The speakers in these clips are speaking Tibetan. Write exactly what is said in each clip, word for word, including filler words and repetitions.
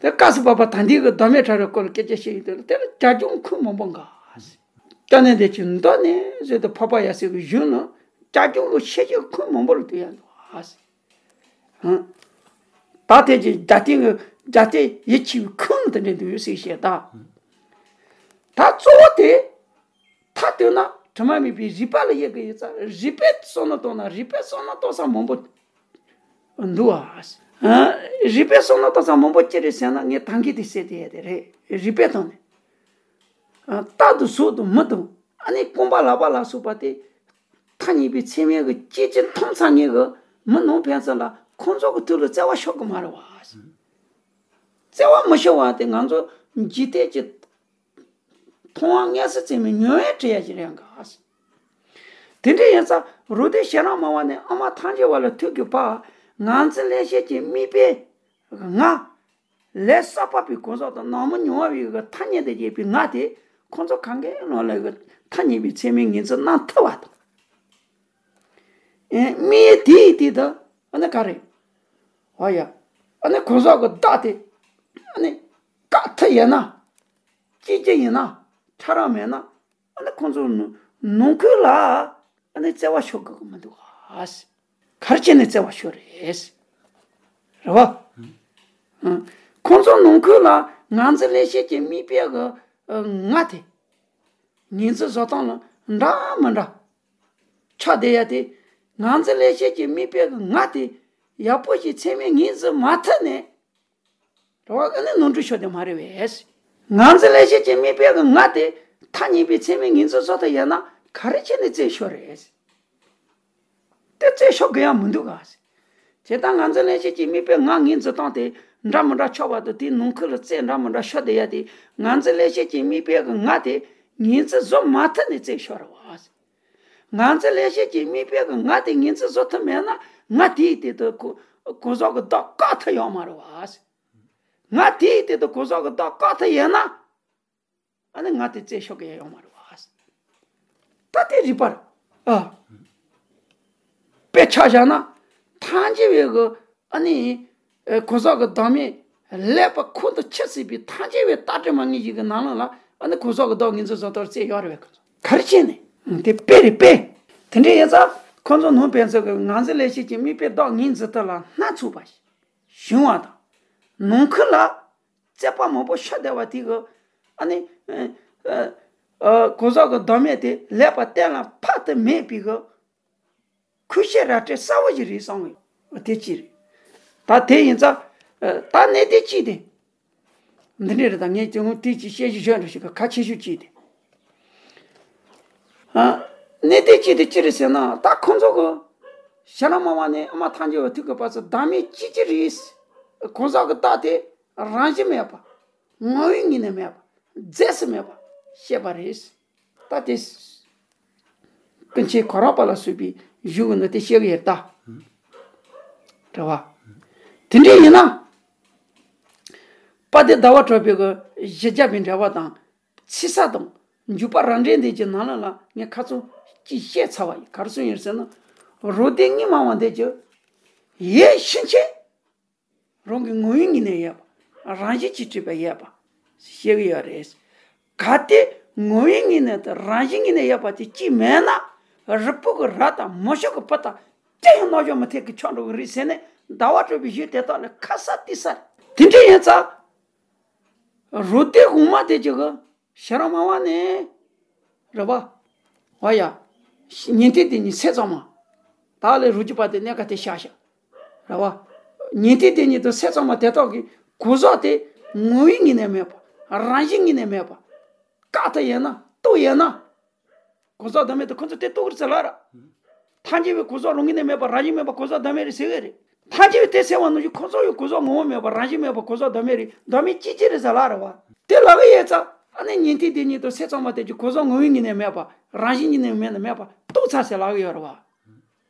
དེ་སྐབས་སུ་བབ་པ་ད་ལྟའི་གི་བདག་མེད་ཕྲ་རབ་སྐོར་ལ་སྐད་ཆ་བཤད་ཡོད་དེ་ལ་དེ་ལ་བྱ་ཁྱུང་ཁུངས་མང་པོ་འགའ། སྐྱབས་གནས་འདི་ཅི་འདོད་ནས་ཟེར་དུ་འཕགས་པ་ཡབ་སྲས་ཀྱི་གཞུང་ནང་བྱ་ཁྱུང་གི་ཤེས་བྱ་ཁུངས་མང་པོ་ལ་ལྟོས་ཡ་འདུག་ཨ། ད་དེ་ཅི་རྒྱ་སྟེང་གི་རྒྱ་སྟེང་ཡིད་ཆེས་པའི་ཁུངས་དེ་འདྲ་འདུག་ཟེར་བཤད་ད། ད་གཙོ་བོ་དེ། མཐའ་བསྟོད་ན་དྲི་མ་མེད་པའི་རིག་པ་ལ་དབྱེ་གི་ཡོད་ཙང་རིག་པའི་བསམ་བློ་གཏོང་ན་རིག་པའི་བསམ་བློ་གཏོང་ས་མང་པོ་འདུག་ཨ། རིག་པའི་བསམ་བློ་གཏོང་ས་མང་པོ་ཅི་རེད་ཟེར་ན་ངས་ད་གིན་དེ་བཤད་དེ་ཡོད་དེ་རེད། རིག་པའི་སྟེང་ནས། རྟག་ཏུ་གཟུགས་དང་མི་དང་ཨ་ནི་རྐང་པ་ལག་པ་ལ་སོགས་པ་དེ་ཐ་སྙད་པའི་ཚད་མའི་གི་སྐྱེ་མཆེད་མཐོང་ཚད་ངེས་གི་མི་ནང་ཕན་ཚུན་ལ་ཁོང་ཚོ་གི་ཐུགས་ལ་བརྩེ་བ་ཤོར་གི་མ་རེད་བ། བརྩེ་བ་མི་ཤོར་བ་དེ་ང་ཚོ་འཇིག་རྟེན་གྱི་མཐོང་བ་མངོན་སུམ་བཙལ་མི་ཉུང་བས་བྲི་ཡ་ཞིག་རེད་འགའ། དེ་འདྲ་ཡིན་ཙང་རུ་སྡེ་ཤེས་རབ་སྨྲ་བ་ནས་ཨ་མ་ཐམས་ཅད་བ་ལ་ཐུག་གི་བ། ངང་ཚུལ་ལེགས་བཤད་ཀྱི་དམིགས་པའི་ང་ལས་གསར་པ་པའི་གོ་ས་དང་ནང་མི་ཉུང་བ་བའི་གི་ཐ་སྙད་དུ་བྱས་པའི་ང་དེ་ཁོང་ཚོ་གང་གའི་ནང་ལ་གི་ཐ་སྙད་པའི་ཚད་མའི་ངོས་འཛིན་གནང་ཐུབ་པ་དང་། དམིགས་ཡུལ་དེའི་དེ་དང་ཨ་ནི་ག་རེ། ཨ་ཡ། ཨ་ནི་གོ་ས་གི་བདག་དེ་ཨ་ནི་བཀག་ཐུབ་ཡིན་ན། སྐྱེ་རྒྱུ་ཡིན་ན་ཕྲ་རགས་མེད་ན། ཨ་ནི་ཁོང་ཚོ་ནང་ཁུལ་ལ་ཨ་ནི་བརྩེ་བ་ཤོར་དགོས་ཀྱི་མི་འདུག་ཨ། ག་རེ་བྱས་ནས་བརྩེ་བ་ཤོར་རེད། རེད་བ། ཁོང་ཚོ་ནང་ཁུལ་ལ་ངང་ཚུལ་ལེགས་བཤད་ཀྱི་དམིགས་པའི་གི་ང་དེ་ངོས་འཛིན་བཟོ་སྟངས་ལ་འདྲ་མི་འདྲ་ཆགས་བསྡད་ཡ་དེ། ངང་ཚུལ་ལེགས་བཤད་ཀྱི་དམིགས་པའི་གི་ང་དེ་ཡག་པོ་ཞིག་ཚད་མའི་ངོས་འཛིན་མ་ཐུབ་ནས། རེད་བ། ཨ་ནི་ནོར་འཁྲུལ་ཤོར་དེ་མ་རེད་བས། ངང་ཚུལ་ལེགས་བཤད་ཀྱི་དམིགས་པའི་གི་ང་དེ་ཐ་སྙད་པའི་ཚད་མའི་ངོས་འཛིན་བཟོ་ཐུབ་ཡོད་ན་ག་རེ་བྱས་ནས་བརྩེ་ཤོར་རེད། དེ་བརྩེ་ཤོར་དགོས་ཡ་མི་འདུག་ག། དེ་ལྟར་ངང་ཚུལ་ལེགས་བཤད་ཀྱི་དམིགས་པའི་ང་ངོས་འཛིན་སྟངས་དེ་འདྲ་མི་འདྲ་ཆགས་པ་དང་དེའི་ནང་ཁུལ་ལ་བརྩེ་འདྲ་མི་འདྲ་ཤོར་བསྡད་ཡ་དེ་ངང་ཚུལ་ལེགས་བཤད་ཀྱི་དམིགས་པའི་གི་ང་དེ་ངོས་འཛིན་བཟོ་མ་ཐུབ་ནས་བརྩེ་ཤོར་རེད་བ། ང་ཚོ་ལེགས་བཤད་ཀྱི་དམིགས་པའི་གི་ང་དེ་ངོས་འཛིན་བཟོ་ཐུབ་མེད་ན་ང་དེའི་དེ་དུ་གོ་གོ་ཟོག་གི་བདག་བཀག་ཐུབ་ཡོད་མ་རེད་བ། ང་དེའི་དེ་དུ་གོ་ཟོག་གི་བདག་བཀག་ཐུབ་ཡོད་ན་ཨ་ནི་ང་དེ་བརྩེ་ཤོར་གི་ཡོད་མ་རེད་བ། ད་དེ་རིག་པར་ཨ་དཔེ་ཆ་བཞག་ན་ཐམས་ཅད་པའི་གི་ཨ་ནི། ཨེ། གོ་ཟོག་གི་བདག་མེད་ལེགས་པར་ཁོང་དུ་ཆུད་ཟོས་པའི་ཐམས་ཅད་པའི་ལྟ་གྲུབ་མ་ངེས་ཤིག་གི་ནང་ལོགས་ལ་ཨ་ནི་གོ་ཟོག་གི་བདག་ངོས་འཛིན་བཟོ་ལྟར་བརྩེ་ཡོད་རེད་པས། ཁོ་ཚོ་ག་རེ་བྱས་ནས་དེ་དཔེ་རེད་དཔེ། དེ་འདྲ་ཡིན་ཙང་ཁོ་ཚོ་ནང་ཕན་ཚུན་གྱི་ངང་ཚུལ་ལེགས་བཤད་ཀྱི་དམིགས་པའི་བདག་ངོས་འཛིན་དེ་ལ་སྣ་ཚོགས་པ་བྱུང་བ་དང་། ནང་ཁུལ་ལ་རྩོད་པ་མང་པོ་ཤོར་བསྡད་པ་དེ་གི་ཨ་ནི། ཨ། ཨ། གོ་ཟོག་གི་བདག་མེད་དེ་ལེགས་པར་གཏན་ལ་ཕབ་ཏུ་མེད་པའི་གི་ཁུ་ཤའི་རལ་གྲི་གསར་བ་ཞིག་རེད་བསམ་གི་ཡོད། དེ་གཅིག་རེད། ད་དེ་ཡིན་ཙང་། ད་གནད་དོན་གཅིག་དེ། འདི་འདྲ་རེད། ད་ངས་དེ་སྔོན་དེ་གཅིག་བཤད་གཞི་ཤོད་འགྲོ་ཞིག་གི་ཁ་ཆེ་ཤོས་གཅིག་དེ། ཨ། གནད་དོན་གཅིག་དེ་ཅི་རེད་ཟེར་ན་ད་ཁོང་ཚོ་གི་ཤེས་རབ་སྨྲ་བ་ནས་ཨ་མ་ཐམས་ཅད་པའི་ཐུགས་ཀྱི་བར་དུ་བདག་མེད་གཅིག་གཅིག་རེད། གོ་ཟོག་གི་བདག་དེ་རང་བཞིན་མེད་པ། ངོ་བོའི་ངོས་ནས་མེད་པ། རྫས་སུ་མེད་པ་བཤད་པ་རེད། ད་དེ། ཀུན་མཁྱེན་གོ་རམས་པ་ལ་སོགས་པའི་གཞུང་གི་ནི་དེ་བཤད་གི་ཡོད་ད། རེད་བ། དེ་འདྲ་ཡིན་ན། དཔལ་ལྡན་ཟླ་བ་གྲགས་པའི་གི་གཞི་རྒྱ་བའི་འགྲེལ་པ་དང་། ཕྱི་ས་དང་འཇུག་པ་རབ་འབྲིང་འདི་གི་ནང་ལ་ལ་ངས་ཁ་ཚོན་གཅིག་བཤད་ཚར་བ་ཡིན། ག་རེ་གསུངས་ཡོད་ཟེར་ན། རོ་ལྡན་གཉིས་སྨྲ་བ་འདི་གི་ཡེ་ཤེས་ཆེ། རང་གི་ངོ་བོའི་ངོས་ནས་ཡོད་པ། རང་བཞིན་གྱིས་གྲུབ་པ་ཡོད་པ། ཞེས་ཡོད་རེད། གལ་ཏེ་ངོ་བོའི་ངོས་ནས་དང་རང་བཞིན་ངོས་ནས་ཡོད་པ་དེ་གཅིག་མེད་ན། རུས་སྦལ་གྱི་རྭ་དང་མོ་གཤོག་གི་བུ་དང་དེ་ཡང་རྣམ་འགྱུར་མི་འཐད་ཀྱི་ཆགས་འགྲོ་གི་རེད་ཟེར་ནས་ཟླ་བ་གྲགས་པའི་གཞུང་དེ་དག་ལ་ཁ་གསལ་ཏིག་གསལ་རེད། དེ་འདྲ་ཡིན་ཙང་། རོ་ལྡན་གོང་མ་དེ་གཅིག་གི་ཤེས་རབ་སྨྲ་བ་ནས། རེད་བ། འོ་ཡ། ཉན་ཐོས་དེ་ཉིད་ཚེ་གཙང་མ། བདག་ལས་རོ་གཅིག་པ་དེ་གནད་འགག་དེ་བཞག་བཞག་རེད་བ། ཉན་ཐོས་དེ་ཉིད་དང་ཚེ་གཙང་མ་དེ་དག་གི་གོ་ཟོག་དེ་ངོ་བོའི་ངོས་ནས་མེད་པ། རང་བཞིན་ངོས་ནས་མེད་པ། བཀག་ཐུབ་ཡོད་ན་གཏུབ་ཡོད་ན། གོ་ཟོག་བདག་མེད་དེ་ཁོ་ཚོ་དེ་གཏུབ་ཀྱི་རེད་ཟེར་ལབ་ར། ཐམས་ཅད་པའི་གོ་ཟོག་རང་ངོས་ནས་མེད་པ་རང་བཞིན་མེད་པ་གོ་ཟོག་བདག་མེད་རེད་ཟེར་གི་རེད། ཐམས་ཅད་པའི་དེ་ཟེར་བ་ནང་བཞིན་ཁོ་ཚོ་ཡང་གོ་ཟོག་ངོ་བོ་མེད་པ་རང་བཞིན་མེད་པ་གོ་ཟོག་བདག་མེད་རེད། བདག་མེད་གཅིག་གཅིག་རེད་ཟེར་ལབ་ར་བ། དེ་ལབ་གི་ཡོད་ཙང་ཨ་ནི་ཉན་ཐོས་དེ་ཉིད་དང་ཚེ་གཙང་མ་དེ་གི་གོ་ཟོག་ངོ་བོའི་ངོས་ནས་མེད་པ་རང་བཞིན་གྱི་ནས་མེད་ན་མེད་པ་གཏུབ་ཚར་ཟེར་ལབ་གི་ཡོད་རེད་བ།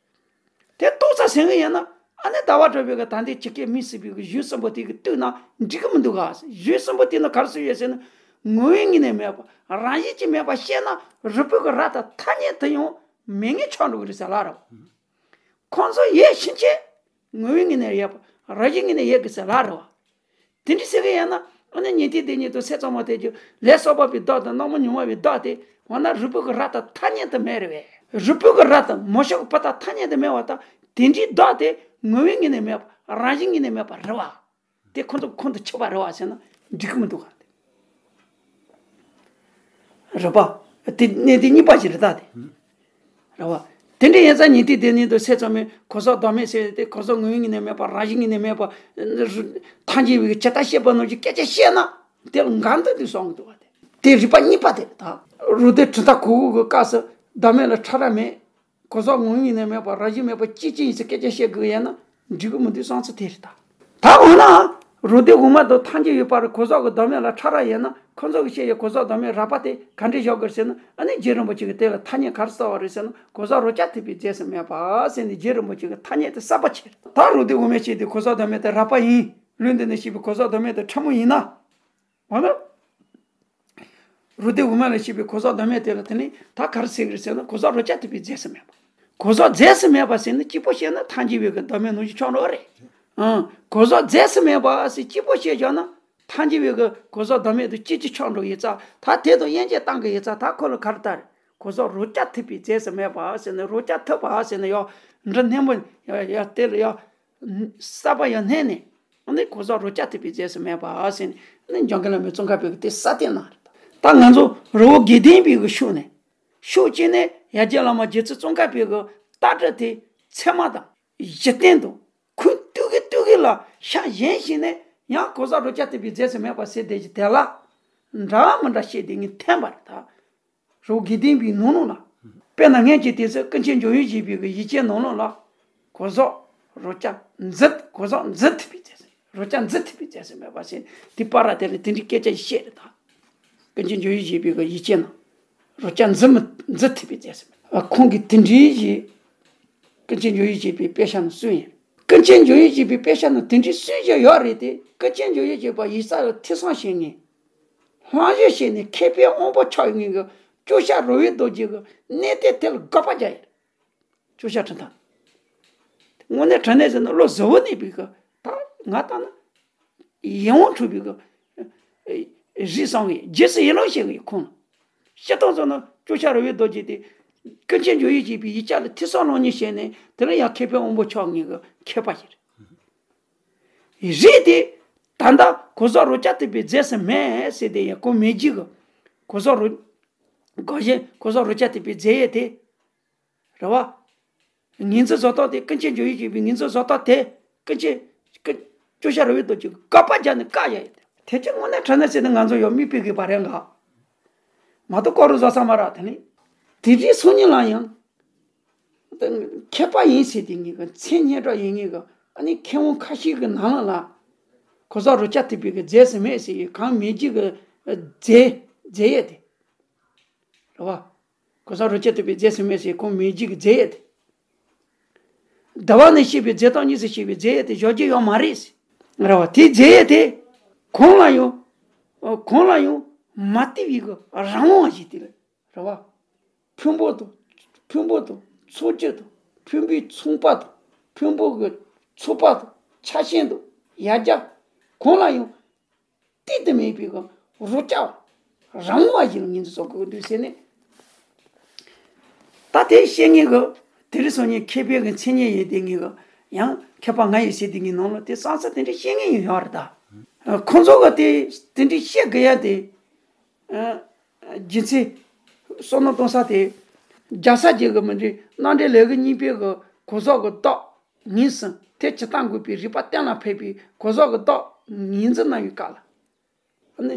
དེ་གཏུབ་ཚར་ཟེར་གི་ཡོད་ན་ཨ་ནི་ཟླ་བ་གྲགས་པའི་གི་ད་ལྟའི་ཇི་སྐད་དམིགས་སུ་བྱས་པའི་གི་གཞུང་གསུམ་པོ་དེ་གི་བཏུབ་ན་འགྲིག་གི་མི་འདུག་ག། གཞུང་གསུམ་པོ་དེ་ནི་ག་རེ་གསུངས་ཡོད་ཟེར་ན། ངོ་བོའི་ངོས་ནས་མེད་པ་རང་བཞིན་གྱིས་མེད་པ་ཤེས་ན་རུས་སྦལ་གྱི་རྭ་དང་ཐ་སྙད་དུ་ཡང་མེད་ངེས་ཆགས་འགྲོ་གི་རེད་ཟེར་ལབ་ར་བ། ཁོང་ཚོ་ཡེ་ཤེས་ཆེ། ངོ་བོའི་ངོས་ནས་ཡོད་པ་རང་བཞིན་ངོས་ནས་ཡོད་གི་ཟེར་ལབ་ར་བ། དེ་འདྲ་ཟེར་གི་ཡིན་ན། ཨ་ནི་ཉན་ཐོས་སྡེ་གཉིས་དང་སྲས་གཙང་མ་དེ་ཚོ་ལས་གསོག་པ་པོའི་བདག་དང་རྣམ་སྨིན་མྱོང་བ་པོའི་བདག་དེ་འོ་ན་རུས་སྦལ་གྱི་རྭ་དང་ཐ་སྙད་དུ་མེད་རེད་པས། རུས་སྦལ་གྱི་རྭ་དང་མོ་གཤོག་གི་བུ་དང་ཐ་སྙད་དུ་མེད་པ་དང་། དེ་འདྲའི་བདག་དེ་ངོ་བོའི་ངོས་ནས་མེད་པ། རང་བཞིན་ངོས་ནས་མེད་པ་རེད་པ། དེ་ཁོ་ཚོ་ཁོང་དུ་ཆུད་པ་རེད་པ་ཟེར་ན་འགྲིག་གི་མི་འདུག་ག་རེད་པ། དེ་གནད་དོན་གཉིས་པ་ཞིག་རེད་ད་དེ། རེད་པ། དེ་འདྲ་ཡིན་ཙང་ཉན་ཐོས་སྡེ་གཉིས་དང་སྲས་གཙང་མས་གོས་ཟག་བདག་མེད་ཟེར་ཏེ། གོས་ཟག་ངོ་བོའི་ངོས་ནས་མེད་པ། རང་བཞིན་ངོས་ནས་མེད་པ། ཐལ་འགྱུར་བའི་ཇི་ལྟར་བཤད་པ་ནང་བཞིན་སྐད་ཆ་བཤད་ན་དེ་ལ་འགལ་འདུ་འདུག་བསམ་གྱི་འདུག་པ། དེ་དེ་རིགས་པ་གཉིས་པ་དེ་རེད་ད། རུ་སྡེ་གྲུབ་མཐའ་གོ་དགོས་ཀྱི་སྐབས་སུ་བདག་མེད་ལ་ཕྲ་རགས་མེད། གོས་ཟག་ངོ་བོའི་ངོས་ནས་མེད་པ། རང་བཞིན་མེད་པ་སྐྱེ་མཆེད་ཡིན་ཟེར་སྐད་ཆ་བཤད་དགོས་ཡིན་ན་འགྲིག་གི་མི་འདུག་བསམ་ཚུལ་དེ་རེད་ད། ད་འོ་ན་རུ་སྡེ་དབུ་མ་དང་ཐལ་འགྱུར་བའི་བར་གོས་ཟག་གི་བདག་མེད་ལ་ཕྲ་རགས་ཡོད་ན། ཁོ་ཚོ་གིས་བཤད་ཡོད་གོས་ཟག་བདག་མེད་རགས་པ་དེ་ག་འདྲས་བཞག་དགོས་ཟེར་ན། ཨ་ནི་རྗེ་རིན་པོ་ཆེ་གིས་དེ་ལ་ཐ་སྙད་ག་རེ་བསྟན་པ་རེད་ཟེར་ན། གོས་ཟག་རོ་བརྒྱ་ཐེབས་པའི་རྫས་སུ་མེད་པ་ཟེར་ནས་རྗེ་རིན་པོ་ཆེ་གིས་ཐ་སྙད་དེ་གསར་པ་ཕྱེ་རེད། ད་རུ་སྡེ་དབུ་མས་བཤད་དེ་གོས་ཟག་བདག་མེད་དེ་རགས་པ་ཡིན། ལུང་འདི་ནས་བཤད་པའི་གོས་ཟག་བདག་མེད་དེ་ཕྲ་མོ་ཡིན་ན། འོ་ན། རུ་སྡེ་དབུ་མ་ལ་བཤད་པའི་གོས་ཟག་བདག་མེད་དེ་ལ་དེ་ནི་ད་ག་རེ་ཟེར་གི་རེད་ཟེར་ན། གོས་ཟག་རོ་བརྒྱ་ཐེབས་པའི་རྫས་སུ་མེད་པ། གོས་ཟག་རྫས་སུ་མེད་པ་ཟེར་ན་གཅིག་པོ་བཤད་ན་ཐལ་འགྱུར་བའི་གི་བདག་མེད་ནང་བཞིན་ཆགས་འགྲོ་གི་རེད། ཨང་། གོས་ཟག་རྫས་སུ་མེད་པ་ཟེར་གཅིག་པོ་བཤད་བཞག་ན་ཐལ་འགྱུར་བའི་གི་གོས་ཟག་བདག་མེད་དང་གཅིག་གཅིག་ཆགས་འགྲོ་ཡིན་ཙང་། ད་དེ་དང་དབྱེ་འབྱེད་གཏང་གི་ཡིན་ཙང་། ད་ཁོ་ལ་ག་རེ་ལྟར། གོས་ཟག་རོ་བརྒྱ་ཐེབས་པའི་རྫས་སུ་མེད་པ་ཟེར་ན། རོ་བརྒྱ་ཐེབས་པ་ཟེར་ན་ཡང་འབྲུ་སྣ་མང་ཡ་ཡ་དེ་ལ་ཡ། གསར་པ་ཡང་བསྣན་ནས། ཨ་ནི་གོས་ཟག་རོ་བརྒྱ་ཐེབས་པའི་རྫས་སུ་མེད་པ་ཟེར་ནས། ཨ་ནི་འཇམ་མགོན་བླ་མས་ཙོང་ཁ་པའི་གི་དེ་གསར་བསྟན་གནང་རེད། ད་ང་ཚོ་རི་བོ་དགེ་ལྡན་པའི་གི་ཕྱོགས་ནས། ཕྱོགས་གཅིག་ནས་ཡར་རྒྱས་བླ་མ་རྗེ་བཙུན་ཙོང་ཁ་པའི་གི་ལྟ་གྲུབ་དེ་ཚད་མ་དང་གཞི་རྟེན་དང་ཁུངས་གཏུག་གི་གཏུག་གི་ལ་ཤ་ཞེན་ཞིག་ནས། ཡང་གོས་ཟག་རོ་བརྒྱ་ཐེབས་པའི་རྫས་སུ་མེད་པ་ཟེར་བསྡད་ཀྱི་དེ་ལ་འདྲ་མི་འདྲ་བཤད་དེ་ངས་འཐེན་པ་རེད་ད། རི་བོ་དགེ་ལྡན་པའི་ནང་ལོགས་ལ། དཔེར་ན་སྔོན་གྱི་དུས་སུ་ཀུན་མཁྱེན་འཇམ་དབྱངས་བཞད་པའི་གི་ཡིག་ཆའི་ནང་ལོགས་ལ། གོས་ཟག་རོ་བརྒྱ་འཛིན། གོས་ཟག་འཛིན་ཐེབས་པའི་རྫས་སུ། རོ་བརྒྱ་འཛིན་ཐེབས་པའི་རྫས་སུ་མེད་པ་ཟེར། དེ་པར་ར་དེ་ལ་དེ་འདྲའི་སྐད་ཆ་ཞིག་བཤད་རེད་ད། ཀུན་མཁྱེན་འཇམ་དབྱངས་བཞད་པའི་གི་ཡིག་ཆའི་ནང་། རོ་བརྒྱ་འཛིན་མི་འཛིན་ཐེབས་པའི་རྫས་སུ་མེད། ཨ། ཁོང་གིས་དེ་འདྲའི་ཞིག་ཀུན་མཁྱེན་འཇམ་དབྱངས་བཞད་པའི་དཔེ་ཆ་ནང་གསུངས་ཡོད། ཀུན་མཁྱེན་འཇམ་དབྱངས་བཞད་པའི་དཔེ་ཆ་ནང་དེ་འདྲའི་གསུང་བཞག་ཡོད་རེད་དེ། ཀུན་མཁྱེན་འཇམ་དབྱངས་བཞད་པ་ཡིག་ཚང་ལ་ཐོས་བསམ་བྱེད་མཁན། ལྷག་བསམ་བྱས་ནས་མཁས་པའི་དབང་པོ་ཆགས་མཁན་གྱི་ཅོག་བཞག་རི་བོའི་རྡོ་རྗེ་གི་གནས་བརྟན་དེ་ལ་དགག་པ་རྒྱག་ཡོད། ཅོག་བཞག་གྲུབ་མཐའ། དངོས་གནས་དྲང་གནས་ཟེར་ན་བློ་གཟུ་བོར་གནས་པའི་གི། ད་ང་ལྟ་ན་ཡིད་དབང་འཕྲོག་པའི་གི་རིགས་བསམ་གི། རྗེས་སུ་ཡི་རང་བྱེད་གི་ཁོང་ལ། སྤྱིར་བཏང་ཚོ་ན་ཅོག་བཞག་རི་བོའི་རྡོ་རྗེ་དེ་ཀུན་མཁྱེན་འཇམ་དབྱངས་བཞད་པའི་ཡིག་ཆ་ལ་ཐོས་བསམ་སློབ་གཉེར་བྱས་ནས། དེ་ལ་ཡང་མཁས་པའི་དབང་པོ་ཆགས་མཁན་གྱི་མཁས་པ་ཞིག་རེད། རིགས་དེ་ད་ལྟ་གོས་ཟག་རོ་བརྒྱ་ཐེབས་པའི་རྫས་སུ་མེད་ཟེར་དེ་ཡང་ཁོང་མེད་རྒྱུ་གི། གོས་ཟག་རོ། གོས་གཞན་གོས་ཟག་རོ་བརྒྱ་ཐེབས་པའི་རྫས་ཡོད་དེ། རེད་བ། ངོས་འཛིན་བཟོ་སྟངས་དེ། ཀུན་མཁྱེན་འཇམ་དབྱངས་བཞད་པའི་ངོས་འཛིན་བཟོ་སྟངས་དེ། ཀུན་མཁྱེན། ཀུན། ཅོག་བཞག་རི་བོའི་རྡོ་རྗེ་དགག་པ་རྒྱག་ནས་བཀག་ཡ་ཡོད་དེ། དེ་ཅི་དངོས་གནས་དྲང་གནས་ཟེར་ན་ང་ཚོ་ཡང་མིག་དཔེ་གི་བ་རེད་ལ། མ་གཏོགས་གོ་རུ་བཟོ་ས་མ་རེད། དེ་ནི་དེ་རིགས་སོང་ཉིན་ལ་ཡང་། མཁས་པ་ཡིན་ཟེར་དེ་ངེས་གི། མཚན་སྙན་གྲགས་ཡིན་ངེས་གི། ཨ་ནི་མཁས་དབང་ཁ་ཤས་ཀྱི་ནང་ལ་ལ། གོས་ཟག་རོ་བརྒྱ་ཐེབས་པའི་གི་རྫས་སུ་མེད་ཟེར་གི། གང་མེད་རྒྱུ་གི་རྫས། རྫས་ཡོད་དེ། རེད་བ། གོས་ཟག་རོ་བརྒྱ་ཐེབས་པའི་རྫས་སུ་མེད་ཟེར། ཁོང་མེད་རྒྱུ་གི་རྫས་ཡོད་དེ། འདུལ་བ་ནས་བཤད་པའི་རྫས་དང་གཉིས་སུ་བཤད་པའི་རྫས་ཡོད་དེ་བཞག་རྒྱུ་ཡོད་མ་རེད་ཟེར། རེད་བ། དེ་རྫས་ཡོད་དེ། གང་ལ་ཡང་། གང་ལ་ཡང་མ་ལྟོས་པའི་གི་རང་དབང་བ་ཞིག་དེ་རེད། རེད་བ། ཕུང་པོ་དང་། ཕུང་པོ་དང་ཚོགས་བཅུ་དང་། ཕུང་པོའི་མཚུངས་པ་དང་། ཕུང་པོ་གི་ཚོགས་པ་དང་། ཆ་ཤས་དང་། ཡང་བསྐྱར་གང་ལ་ཡང་ལྟོས་དུ་མེད་པའི་གི་རོ་བརྒྱ་པ། རང་དབང་བ་ཞིག་ལ་ངོས་འཛིན་བཟོ་དགོས་འདུག་ཟེར་ནས། ད་དེ་བཤད་མཁན་གི། དེ་རིང་སང་ཉིན་མཁས་པའི་གི་མཚན་སྙན་ཡོད་དེ་ངེས་གི། ཡང་མཁས་པ་ང་ཡོད་ཟེར་དེ་གི་ནང་ལ་དེ་བསམ་ཚུལ་དེ་འདྲ་བཤད་མཁན་ཡང་ཡོད་རེད་ད། ཁོང་ཚོ་གི་དེ་དེ་འདྲ་བཤད་དགོས་ཡ་དེ། ཨ། རྒྱུ་མཚན། བསམ་མནོ་གཏོང་ས་དེ། རྒྱལ་སྲས་བརྒྱད་ཀྱི་མི་འགྲོ་རྣམ་འགྲེལ་ལེའུ་གཉིས་པའི་གི་གོས་ཟག་གི་བདག་ངོས་ཟིན། དེ་ཇི་ལྟར་འགོག་པའི་རིགས་པ་གཏན་ལ་ཕབ་པའི་གོས་ཟག་གི་བདག་ངོས་འཛིན་གནང་བའི་སྐབས་ལ། ཨ་ནི།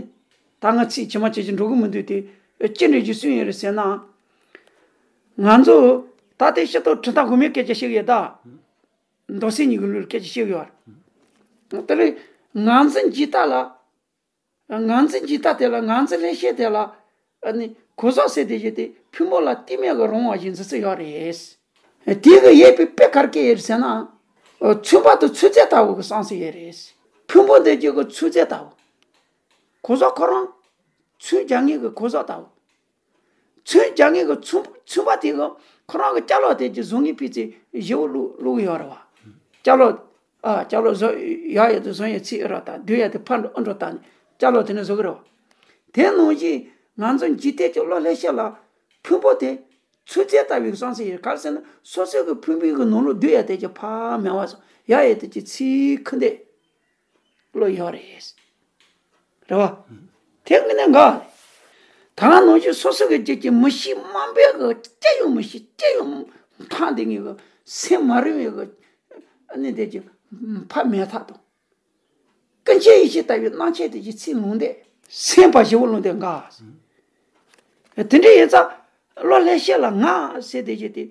ད་ང་ཚིག་ཇི་མ་ཇི་བཞིན་འགྲོ་གི་མི་འདུག་དེ། ཅི་འདྲ་ཞིག་གསུངས་ཡོད་རེད་ཟེར་ན། ང་ཚོ་ད་ལྟའི་སྤྱི་ཚོགས་གྲུབ་མཐའ་དབུ་མའི་སྐད་ཆ་བཤད་ཀྱི་ཡོད་ད། མདོ་སྲིད་གཉིས་ཀྱི་ལུགས་ལ་སྐད་ཆ་བཤད་ཀྱི་ཡོད་རེད། དེ་ལས་ངོས་འཛིན་གྱི་ལྟ་ལ། ངོས་འཛིན་གྱི་ལྟ་དེ་ལ། ངོས་འཛིན་ལེགས་བཤད་དེ་ལ། ཨ་ནི་གོས་ཟག་ཟེར་དེ་བཞིན་དེ་ཕུང་པོ་ལ་ལྟོས་མེད་ཀྱི་རང་དབང་བ་ཞིག་འཛིན་ས་ཡོད་རེད། དེ་གི་ཡོད་པའི་དཔེ་ག་རེ་བཀལ་ཡོད་རེད་ཟེར་ན། ཨ། ཚོན་པ་དང་ཚོན་རྫས་ལྟ་བུ་གི་བསམ་ས་ཡོད་རེད། ཕུང་པོ་འདི་རྒྱུ་གི་ཚོན་རྫས་ལྟ་བུ། གོས་ཟག་ཁོ་རང་ཚོན་རྒྱག་མཁན་གྱི་གོས་ཟག་ལྟ་བུ། ཚོན་རྒྱག་མཁན་གྱི་ཚོན། ཚོན་པ་དེ་གི་ཁོ་རང་གི་སྐྱ་ལོག་དེ་གི་བཟོ་མཁན་ཕལ་ཆེར་བཞེས་པོ་བླུགས། བླུགས་ཡོད་རེད་བ། སྐྱ་ལོག་ཨ་ཅ་ལག་བཟོ་ཡག་ཡག་ཏུ་བཟོ་ཡག་ཚིག་ཨེ་ར་དང་བསྡུ་ཡག་དེ་ཕར་འགྲོ་ཨ་འགྲོ་བཏང་ནས་ཅ་ལག་དེ་ནས་བཟོ་གི་རེད་བ། དེ་ནང་བཞིན་ང་ཚོ་འཇིག་རྟེན་གྱི་བློ་ལྷན་སྐྱེས་ལ་ཕུང་པོ་དེ་ཚུར་བཙལ་ལྟ་བུའི་བསམ་སེམས་ཡོད། ག་རེ་ཟེར་ན་སོ་སོའི་གི་ཕུང་པོའི་གི་ནང་ལོགས་བསྡུ་ཡག་དེ་ཀྱི་ཕ་མེ་བ་སོ་ཡག་ཡག་དེ་ཀྱི་ཚིག་ཁུ་འདེད་བློ་ཡོད་རེད། རེད་བ། དེ་ངས་ནས་འགའ། ད་ནང་བཞིན་སོ་སོ་གི་རྒྱུད་ཀྱི་མི་ཤེས་དམན་པའི་གི་ཅི་ཡང་མི་ཤེས་ཅི་ཡང་མཐའ་འདི་ངེས་གི་སེམས་མ་རུང་བའི་གི་ཨ་ནི་དེ་ཀྱི་ཕ་མེ་ཐག་དང་། ཀུན་མཁྱེན་ཡེ་ཤེས་ལྟ་བུའི་རྣམ་དཔྱོད་དེ་ཀྱི་ཚིག་ལུང་འདེད་སེམས་པ་ཞེ་བོ་ལུང་འདེད་འགའ། དེ་འདྲ་ཡིན་ཙང་བློ་ལྷན་སྐྱེས་ལ་ང་ཟེར་དེ་ཀྱི་དེ།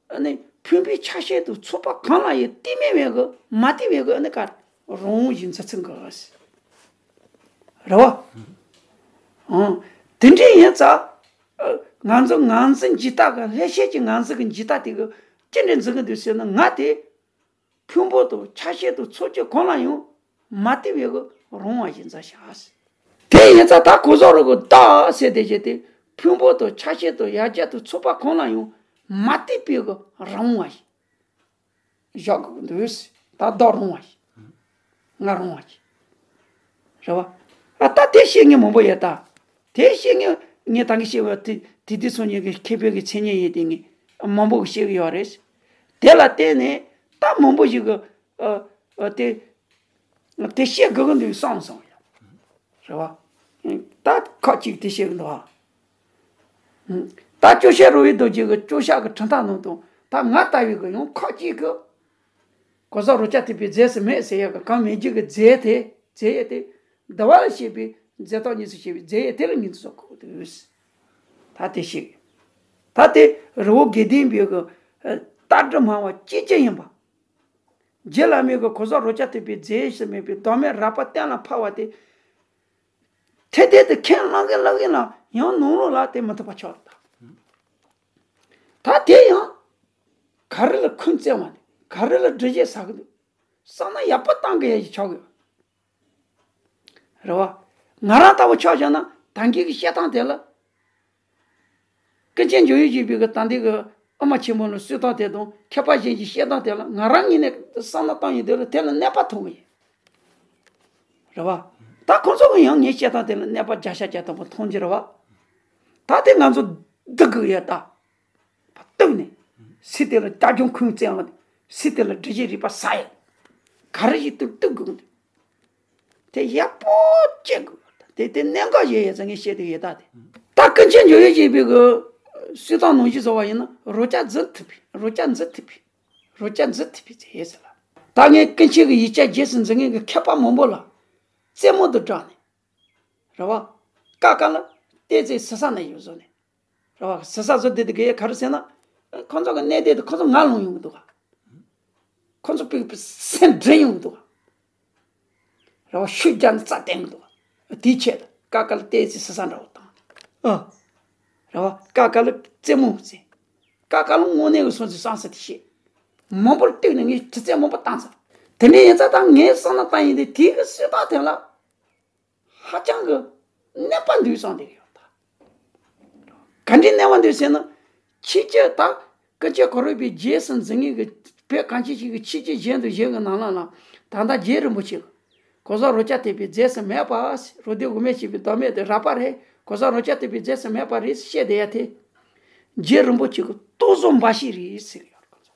ཨ་ནི་ཕུང་པོའི་ཆ་ཤས་དང་ཚོགས་པ་གང་ལ་ཡང་གཏི་མུག་མེད་གི་མ་བརྟེན་པའི་གི་ཨ་ནི་ག་རང་དབང་ཞིག་འཛིན་ཚུལ་གི་རེད་བ། ཨང་། དེ་འདྲ་ཡིན་ཙང་། ཨ། ང་ཚོ་ངང་འཛིན་འཇིག་ལྟ་གི་ལྷན་སྐྱེས་ཀྱི་ངང་འཛིན་གི་འཇིག་ལྟ་དེ་གི་ཅི་འདྲ་འཛིན་གི་འདུག་ཟེར་ན་ང་དེ་ཕུང་པོ་དང་ཆ་ཤས་དང་ཚོགས་ཆོས་གང་ལ་ཡང་མ་བརྟེན་པའི་གི་རང་དབང་ཞིག་འཛིན་བྱ། དེ་ཡིན་ཙང་ད་གོ་ས་རུ་གི་བདག་ཟེར་དེ་བྱས་ཏེ་ཕུང་པོ་དང་ཆ་ཤས་དང་ཡང་རྒྱ་དང་ཚོགས་པ་གང་ལ་ཡང་མ་བརྟེན་པའི་གི་རང་དབང་ཞིག་བཞག་དགོས་ཀྱི་འདུག་ད་བདག་རང་དབང་ཞིག་ང་རང་དབང་ཞིག་རེད་བ། ཨ་ད་དེ་བཤད་མཁན་མང་པོ་ཡོད་ད། དེ་བཤད་མཁན་ངས་ད་གིན་བཤད་པ་དེ་དེ་དུས་སང་ཉིན་གྱི་མཁས་པའི་གི་མཚན་སྙན་ཡིན་དེ་ངས་མང་པོ་གི་བཤད་གི་ཡོད་རེད། དེ་ལ་བརྟེན་ནས་ད་མང་པོ་ཞིག་གི་ཨ་ཨ་དེ་དེ་བཤད་དགོས་ཀྱི་འདུག་བསམ་སོང་ཡ། རེད་བ། ད་ཁ་ཅིག་དེ་བཤད་གི་འདུག་ཨ། ད་སྐྱོ་ཤས་རོལ་པའི་རྡོ་རྗེ་གི་སྐྱོ་ཤས་གི་གྲུབ་མཐའ་ནང་དུ་ད་ང་ལྟ་བུའི་གི་ཡང་ཁ་ཅིག་གི་གོ་ས་རོ་ཅ་ཐེག་པའི་རྫས་སུ་མེད་ཟེར་ཡག་གི་གང་མེད་རྒྱུ་གི་རྫས་དེ་རྫས་ཡོད་དེ། འདི་བ་ལ་བཤད་པའི་རྫས་ཐོག་གཉིས་སུ་བཤད་པའི་རྫས་ཡོད་དེ་ལ་ངོས་འཛིན་བཟོ་དགོས་འདུག་ད་དེ་བཤད། ད་དེ་རི་བོ་དགེ་ལྡན་པའི་གི་ལྟ་གྲུབ་སྨྲ་བ་སྐྱེ་ཅི་ཡིན་པ། རྗེ་བླ་མའི་གི་གོ་ས་རོ་ཅ་ཐེག་པའི་རྫས་སུ་མེད་པའི་བདག་མེད་རགས་པ་གཏན་ལ་ཕབ་པ་དེ། ཐེ་ཐེ་དུ་ཁས་བླངས་གིན་བླངས་གིན་ལ་ཡང་ནང་ལོགས་ལ་དེ་མི་ཐུབ་པ་ཆགས་ད། ད་དེ་ཡང་ག་རེ་ལ་ཁུངས་བཙན་བ་འདུག་ག་རེ་ལ་སྒྲུབ་བྱེད་ཟ་གི་འདུག་བསམ་ན་ཡག་པོ་བཏང་གི་ཡ་ཞིག་ཆགས་ཡོད། རེད་བ། ང་རང་ལྟ་བུ་ཆགས་བཞག་ན་ད་གིན་གི་བཤད་སྟངས་དེ་ལ། ཀུན་མཁྱེན་འཇམ་དབྱངས་བཞད་པའི་གི་ད་ལྟའི་གི་ཨ་མ་ཆེན་མོ་ལ་གསོལ་སྟངས་དེ་དང་མཁས་པ་གཞན་གྱི་བཤད་སྟངས་དེ་ལ་ང་རང་ངོས་ནས་བསམ་བློ་བཏང་ཡོང་དུས་ལ་དེ་ལ་གནོད་པ་ཐོགས་ཀྱི་ཡིན། རེད་བ། ད་ཁོང་ཚོ་གི་ཡང་ངའི་བཤད་སྟངས་དེ་ལ་གནོད་པ་བརྒྱ་ཆ་བརྒྱ་ཐམ་པ་མཐོང་གི་རེད་བ། ད་དེ་ང་ཚོ་སྡུག་གི་ཡོད་ད། བ་གཏུགས་ནས། སྲིད་དེ་ལ་རྒྱ་ཁྱོན་ཁུངས་བཙན་བ། སྲིད་དེ་ལ་སྒྲིབ་བྱེད་རིག་པ་ཟ་ཡ། ག་རེ་ཞིག་གཏུག་གཏུག་དགོས་འདུག་དེ་ཡག་པོ་དཔྱད་དགོས། དེ་དེ་གནད་འགག་ཡོད་ཡོད་ཙང་ངས་བཤད་དེ་ཡོད་ད་དེ། ད་ཀུན་མཁྱེན་འཇམ་དབྱངས་བཞད་པའི་གི་གསོལ་སྟངས་ནང་བཞིན་བཟོ་བ་ཡིན་ན་རོ་ཅ་འཛིན་ཐུབ་པའི་རོ་ཅ་འཛིན་ཐུབ་པའི་རོ་ཅ་འཛིན་ཐུབ་པའི་རྫས་ཟེར་ལ། ད་ངས་ཀུན་མཁྱེན་གི་ཡིག་ཆ་རྗེས་སུ་འཛིན་མཁན་གི་མཁས་པ་མང་པོ་ལ་རྩེད་མོ་དུ་བསྒྲགས་ནས། རེད་བ། ཀ་ཀ་ལ་ཏའི་ཙི་སི་ས་ན་ཡོད་བཟོ་ནས། རེད་བ། སི་ས་བཟོ་དེ་དེ་གའི་ག་རེ་ཟེར་ན། ཁོང་ཚོ་གི་གནད་དོན་དེ་ཁོང་ཚོ་ང་ལོང་ཡོང་གི་འདུག་ག་ཁོང་ཚོ་པི་པི་སེམས་འདྲེན་ཡོང་གི་འདུག་ག་རེད་བ། ཤུགས་རྒྱག་ནས་རྩ་བརྟན་གི་འདུག་ག་དེའི་ཆེད་དུ་ཀ་ཀ་ལ་ཏའི་ཙི་སི་ས་འདྲ་བོ་བཏང་། ཨ། རེད་བ། ཀ་ཀ་ལ་རྩེད་མོ་རྩེ། ཀ་ཀ་ལ་དངོས་གནས་གི་སོང་ཙི་སང་ས་དེ་བཤད། མང་པོར་བཏུགས་ནས་ངས་དྲི་རྩད་མང་པོ་བཏང་ཚར། དེ་འདྲ་ཡིན་ཙང་ད་ངས་བསམ་བློ་བཏང་ཡིན་དེ་དེའི་གི་སྲིད་པ་དེ་ལ། ཧ་ཅང་གི་གནོད་པ་འདུག་བསམ་བསྡད་ཡོད་ད། ག་འདྲའི་གནོད་པ་འདུག་ཟེར་ན། ཕྱི་རྒྱལ་ད་ཀུན་མཁྱེན་གོ་རམས་པའི་རྗེས་སུ་འཛིན་མཁན་གྱི་བོད་གངས་ཅན་ཞིང་གི་ཕྱི་རྒྱལ་གཞན་དང་གཞན་གྱི་ནང་ལ་ལ་ད་ལྟ་རྗེ་རིན་པོ་ཆེ་གི་གོ་ས་རོ་ཅ་ཐེག་པའི་རྫས་སུ་མེད་པ། རོ་སྡེ་དབུ་མའི་བྱས་པའི་བདག་མེད་དེ་རགས་པ་རེད། གོ་ས་རོ་ཅ་ཐེག་པའི་རྫས་སུ་མེད་པ་རེད་བཤད་བསྡད་ཡ་དེ། རྗེ་རིན་པོ་ཆེ་གི་རྟོག་བཟོ་འབའ་ཞིག་རེད་ཟེར་ཡོད་ཁོ་ཚོ།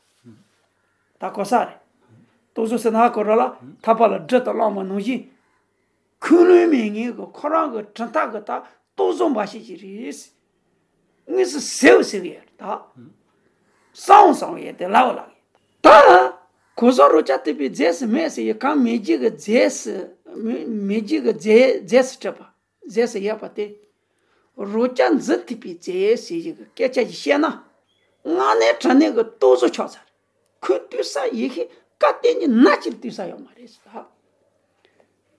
ད་གོ་ས་རེད། རྟོག་བཟོ་ཟེར་ན་གོ་ར་ལ་ཐག་པ་ལ་སྦྲུལ་དང་གླང་མ་ནང་བཞིན། ཁུངས་ལུང་མེད་མཁན་གྱི་ཁོ་རང་གི་གྲུབ་མཐའ་གི་ད་རྟོག་བཟོ་འབའ་ཞིག་ཅིག་རེད། དངོས་སུ་ཟེར་བ་ཟེར་གི་ཡོད་རེད་ད། གསང་བ་གསང་བ་ཡོད་དེ་ལབ་ལབ་གི་ད། གོ་ས་རོ་ཅ་ཐེག་པའི་རྫས་སུ་མེད་ཟེར་ཡི་གང་མེད་རྒྱུ་གི་རྫས་སུ། མེད་མེད་རྒྱུ་གི་རྫས་རྫས་སུ་གྲུབ་པ། རྫས་སུ་ཡོད་པ་དེ། རོ་ཅ་འཛིན་ཐེག་པའི་རྫས་ཟེར་ཡི་གི་སྐད་ཆ་ཞིག་བཤད་ན། སྔ་ནས་དྲང་གནས་ཀྱི་རྟོག་བཟོ་ཆགས་ཚར། ཁུངས་གཏུགས་ས་ཡི་གེ་བཀའ་བསྟན་གྱི་ནང་གཅིག་གཏུགས་ས་ཡོད་མ་རེད་ཟེར་ད།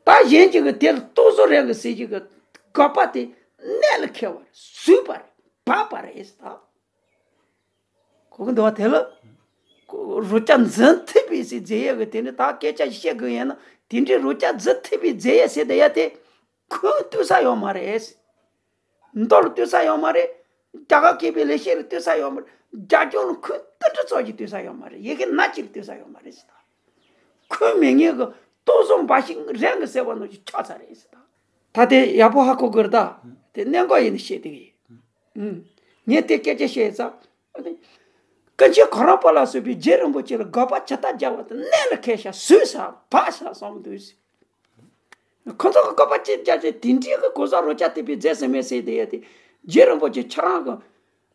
ད་གཞན་གཅིག་གིས་དེ་ལ་རྟོག་བཟོ་རེད་གི་ཟེར་གྱི་གི་དགག་པ་དེ་གནད་ལ་འཁེལ་བ་རེད། ཟུག་པ་རེད། སྦགས་པ་རེད་ཟེར་ད། གོ་གི་འདུག་བ། དེ་ལ་རོ་ཅ་འཛིན་ཐེག་པའི་ཟེར་རྫས་ཡོད་གི་དེ་ནི་ད་སྐད་ཆ་ཞིག་བཤད་དགོས་ཡིན་ན་དེ་འདྲའི་རོ་ཅ་འཛིན་ཐེག་པའི་རྫས་ཡོད་ཟེར་དེ་ཡ་དེ། ཁུངས་གཏུགས་ས་ཡོད་མ་རེད། མདོ་ལ་གཏུགས་ས་ཡོད་མ་རེད། རྒྱ་གར་མཁས་པའི་ལེགས་བཤད་ལ་གཏུགས་ས་ཡོད་མ་རེད། རྒྱ་སྐྱོར་ལ་ཁུངས་ཏིལ་འབྲུ་ཙམ་ཞིག་གཏུགས་ས་ཡོད་མ་རེད། ཡི་གེ་སྣ་གཅིག་ལ་གཏུགས་ས་ཡོད་མ་རེད་ཟེར་ད། འཁོན་མེད་ངེས་ཀྱི་ལྟོ་བཟོ་འབའ་ཞིག་རན་གྱི་ཟེར་བ་ནང་བཞིན་ཆགས་ཚར་རེད་ཟེར་ད། ད་དེ་ཡག་པོ་ཧ་གོ་དགོས་རེད་ད། དེ་གནད་འགག་ཡིན་ནི་བཤད་དེ་གི་ཡིན། ངས་དེ་སྐད་ཆ་བཤད་ཙང་། ཀུན་མཁྱེན་གོ་རམས་པ་ལ་སོགས་པའི་རྗེ་རིན་པོ་ཆེ་ལ་དགག་པ་ཇི་ལྟར་རྒྱག་པ་དེ་གནད་ལ་འཁེལ་ཤག་ཟོས་ཤག་འབག་ཤག་བསམ་འདུག་ཟེར། ཁོ་ཚོ་གི་བཀོད་པ་ཅི་བྱ་ཅི་དེ་འདྲའི་གི་གོ་ས་རོ་ཅག་ཐེབས་པའི་རྫས་སུ་མེད་ཟེར་དེ་ཡ་དེ། རྗེ་རིན་པོ་ཆེ་ཁྱེད་རང་གི་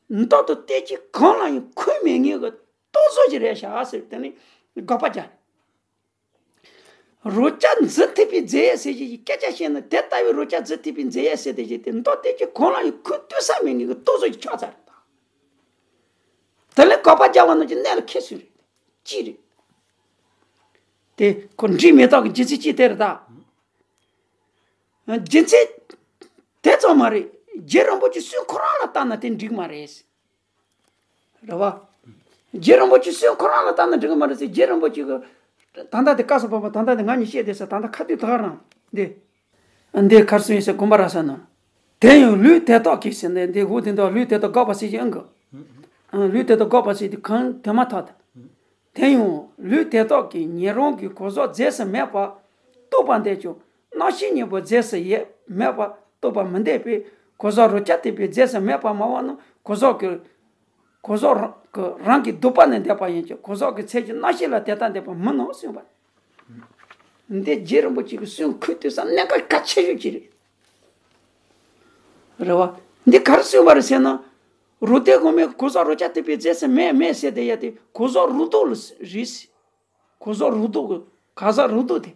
མདོ་དང་བསྟན་བཅོས་གང་ལ་ཡང་འཁོན་མེད་ངེས་གི་ལྟོ་བཟོ་ཅིག་རེད་ཤག་ཟེར་དེ་ནི་དགག་པ་རྒྱག་རེད། རོ་ཅག་འཛིན་ཐེབས་པའི་རྫས་ཟེར་གྱི་སྐད་ཆ་བཤད་ན་དེ་ལྟ་བུའི་རོ་ཅག་འཛིན་ཐེབས་པའི་རྫས་ཟེར་དེ་བཞིན་དེ་མདོ་བསྟན་བཅོས་གང་ལ་ཡང་འཁོན་ལྟོས་ས་མེད་ངེས་གི་ལྟོ་བཟོ་ཅིག་ཆགས་ཚར་རེད་ད། དེ་ལས་དགག་པ་རྒྱག་པ་རྣམས་ཀྱི་གནད་ལ་འཁེལ་སོང་རེད། ཅི་རེད། དེ་ཁོ་འགྲིག་མེད་ཐག་གི་རྒྱུ་མཚན་ཅི་དེ་རེད་ད། རྒྱུ་མཚན་དེ་ཙམ་མ་རེད། རྗེ་རིན་པོ་ཆེ་སུན་ཁོ་རང་ལ་ལྟ་ན་དེ་འགྲིག་མ་རེད། རེད་བ། རྗེ་རིན་པོ་ཆེ་སུན་ཁོ་རང་ལ་ལྟ་ན་འགྲིག་མ་རེད་ཟེར། རྗེ་རིན་པོ་ཆེ་གི་ད་ལྟ་དེ་བཀའ་སོགས་པ་ད་ལྟ་དེ་ང་གཉིས་བཤད་དེ་ས་ད་ལྟ་ཁ་ཐུག་ད་ག་རང་འདི། འདི་གར་སོང་ཡིན་ཟེར་དགོངས་པ་རག་ས་ན། དེ་ཡང་ལུས་དེ་དག་གིས་ཟེར་ནས་འདི་འུ་དེ་འདྲ་ལུས་དེ་དག་དགག་པ་ཟེར་གྱི་ཨང་གི། ཨང་ལུས་དེ་དག་དགག་པ་ཟེར་དེ་གང་དེ་མ་ཐག་ཏུ། དེ་ཡང་ལུས་དེ་དག་གིས་ཉེ་རང་གི་གོ་ཟག་རྫས་སུ་མེད་པར་རྟོགས་པ་འདས་ཀྱང་རྣམ་ཤེས་གཉིས་པོ་རྫས་སུ་ཡེ་མེད་པར་རྟོགས་པ་མི་འདས་པས་གོ་ཟག་རོ་ཅག་ཐེབས་པའི་རྫས་སུ་མེད་པར་སྨྲ་བ་ནི་གོ་ཟག་གི་གོ་ཟག་རང་གི་རང་གིས་ལྡོག་པ་ནི་འདས་པ་ཡིན་ཀྱང་གོ་ཟག་གི་ཚད་ཀྱི་རྣམ་ཤེས་ལ་དེ་ལྟར་འདས་པ་མིན་ནོ་གསུངས་པ། འདི་རྗེ་རིན་པོ་ཆེ་གི་སུན་ཁུ་དུས་སམ་གནད་འགག་གལ་ཆེ་ཤོས་ཅིག་རེད། རེད་བ། འདི་ག་རེ་གསུངས་པ་རེད་ཟེར་ན། རོ་དེ་གོ་མེད་གོ་ཟག་རོ་ཅག་ཐེབས་པའི་རྫས་སུ་མེད་མེད་ཟེར་དེ་ཡ་དེ་གོ་ཟག་རུ་དོ་ལ་རེད། གོ་ཟག་རུ་དོ་གི་ག་ཟག་རུ་དོ་དེ།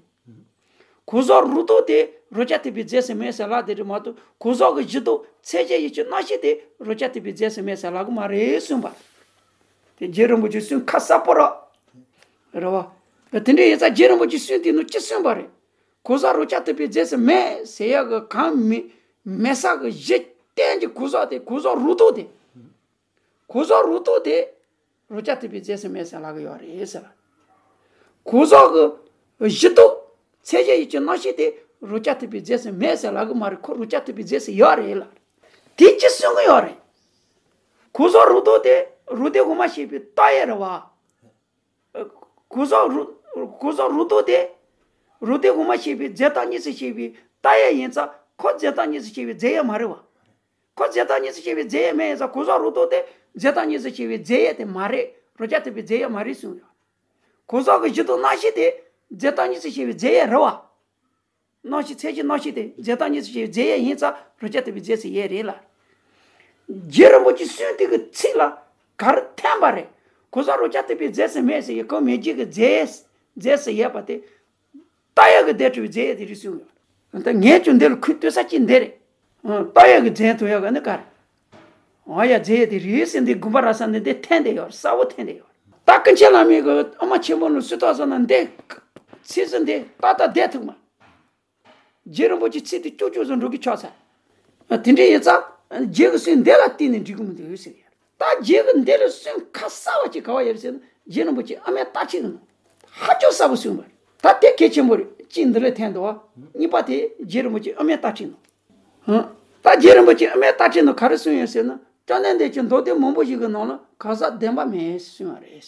གོ་ཟག་རུ་དོ་དེ་རོ་ཅག་ཐེབས་པའི་རྫས་སུ་མེད་ཟེར་ལབ་དེ་རེད་མ་གཏོགས་གོ་ཟག་གི་གཞི་དོ་ཚད་ཅན་ཡིད་ཀྱི་རྣམ་ཤེས་དེ་རོ་ཅག་ཐེབས་པའི་རྫས་སུ་མེད་ཟེར་ལབ་གི་མ་རེད་གསུངས་པ། དེ་རྗེ་རིན་པོ་ཆེ་སུན་ཁ་གསལ་པོ་ར། རེད་བ། དེ་འདྲ་ཡིན་ཙང་རྗེ་རིན་པོ་ཆེ་སུན་དེ་ནོ་ཅི་གསུངས་པ་རེད། གོ་ཟག་རོ་ཅག་ཐེབས་པའི་རྫས་སུ་མེད་ཟེར་ཡག་གི་གང་མི་མེད་ས་གི་གཞི་རྟེན་གྱི་གོ་ཟག་དེ་གོ་ཟག་རུ་དོ་དེ། གོ་ཟག་རུ་དོ་དེ་རོ་ཅག་ཐེབས་པའི་རྫས་སུ་མེད་ཟེར་ལབ་གི་ཡོད་རེད་ཟེར། གོ་ཟག་གི་གཞི་དོ་ཚད་ཅན་ཡིད་ཀྱི་རྣམ་ཤེས་དེ་རོ་ཅག་ཐེབས་པའི་རྫས་སུ་མེད་ཟེར་ལབ་གི་མ་རེད། ཁོ་རོ་ཅག་ཐེབས་པའི་རྫས་སུ་ཡོད་རེད་ལ། དེ་ཅི་གསུང་གི་ཡོད་རེད། གོ་ཟག་རུ་དོ་དེ་རུ་དེ་གོ་མ་ཤེས་པའི་རྟགས་ཡོད་རེད་བ། གོ་ཟག་རུ་གོ་ཟག་རུ་དོ་དེ་རུ་དེ་གོ་མ་ཤེས་པའི་རྫས་རྟགས་གཉིས་སུ་ཤེས་པའི་རྟགས་ཡོད་ཡིན་ཙང་ཁོ་རྫས་རྟགས་གཉིས་སུ་ཤེས་པའི་རྫས་ཡོད་མ་རེད་བ། ཁོ་རྫས་རྟགས་གཉིས་སུ་ཤེས་པའི་རྫས་ཡོད་མེད་ཡིན་ཙང་གོ་ཟག་རུ་དོ་དེ་རྫས་རྟགས་གཉིས་སུ་ཤེས་པའི་རྫས་ཡོད་དེ་མ་རེད། རོ་ཅག་ཐེབས་པའི་རྫས་ཡོད་མ་རེད་གསུངས་ཡོད། གོ་ཟག་གི་གཞི་དོ་རྣམ་ཤེས་དེ་རྫས་རྟགས་གཉིས་སུ་ཤེས་པའི་རྫས་ཡོད་རེད་བ། རྣམ་ཤེས་ཚད་ཀྱི་རྣམ་ཤེས་དེ་རྫས་རྟགས་གཉིས་སུ་ཤེས་པའི་རྫས་ཡོད་ཡིན་ཙང་རོ་ཅག་ཐེབས་པའི་རྫས་སུ་ཡོད་རེད་ལ། རྗེ་རིན་པོ་ཆེ་སུན་དེ་གི་ཚིག་ལ་ག་རེ་འཐེན་པ་རེད། གོ་ཟག་རོ་ཅག་ཐེབས་པའི་རྫས་སུ་མེད་ཟེར་ཡོད་གོ་མེད་རྒྱུ་གི་རྫས་རྫས་སུ་ཡོད་པ་དེ། རྟགས་ཡོད་གི་བརྡས་སྤྲོད་པའི་རྫས་ཡོད་དེ་རེད་གསུངས་ཡོད། ད་ངས་ཀྱང་འདི་ལ་ཁུངས་གཏུགས་ས་ཅིག་འདི་རེད། རྟགས་ཡོད་གི་རྫས་ཐོན་ཡོད་ག་ནི་ག་རེད། འོ་ཡ་རྫས་ཡོད་དེ་རེད་ཟེར་འདི་དགོངས་པ་རག་ས་འདི་འདི་འཐེན་བསྡད་ཡོད་རེད། གསལ་པོ་འཐེན་བསྡད་ཡོད་རེད། ད་ཀུན་མཁྱེན་བླ་མའི་གི་ཨ་མ་ཆེན་པོ་ལ་སུས་བཏགས་ཟེར་ན་འདི་ཚིག་ཟིན་འདི་ཏག་ཏག་བསྡད་ཐུབ་མ། རྗེ་རིན་པོ་ཆེ་ཚིག་དེ་ཅོག་ཅོག་ཟིག་འགྲོ་གི་ཆགས་ཚར། དེ་འདྲ་ཡིན་ཙང་རྗེ་གི་སུན་འདི་ལ་བརྟེན་ནས་འགྲིག་གི་མི་འདུག་ཟེར་ཡ། ད་རྗེ་གི་འདི་ལ་སུན་ཁ་གསལ་བ་ཅིག་ག་བ་ཡོད་ཟེར་ན་རྗེ་རིན་པོ་ཆེ་ཨ་མའི་རྟགས་ཅིག་གི་ནང་ཧ་ཅང་གསལ་པོ་གསུངས་པ་རེད། ད་དེ་གལ་ཆེན་པོ་རེད། གཅིག་འདི་ལ་འཐེན་འདུག་བ། གཉིས་པ་དེ་རྗེ་རིན་པོ་ཆེ་ཨ་མའི་རྟགས་ཅིག་ནང་། ཧང་། ད་རྗེ་རིན་པོ་ཆེ་ཨ་མའི་རྟགས་ཅིག་ནང་ག་རེ་གསུངས་ཡོད་ཟེར་ན། སྐྱབས་གནས་འདི་ཀྱི་མདོ་སྡེ་མང་པོ་ཞིག་གི་ནང་ལ་གང་ཟག་བདེན་པ་མེད་ཟེར་གསུངས་པ་རེད།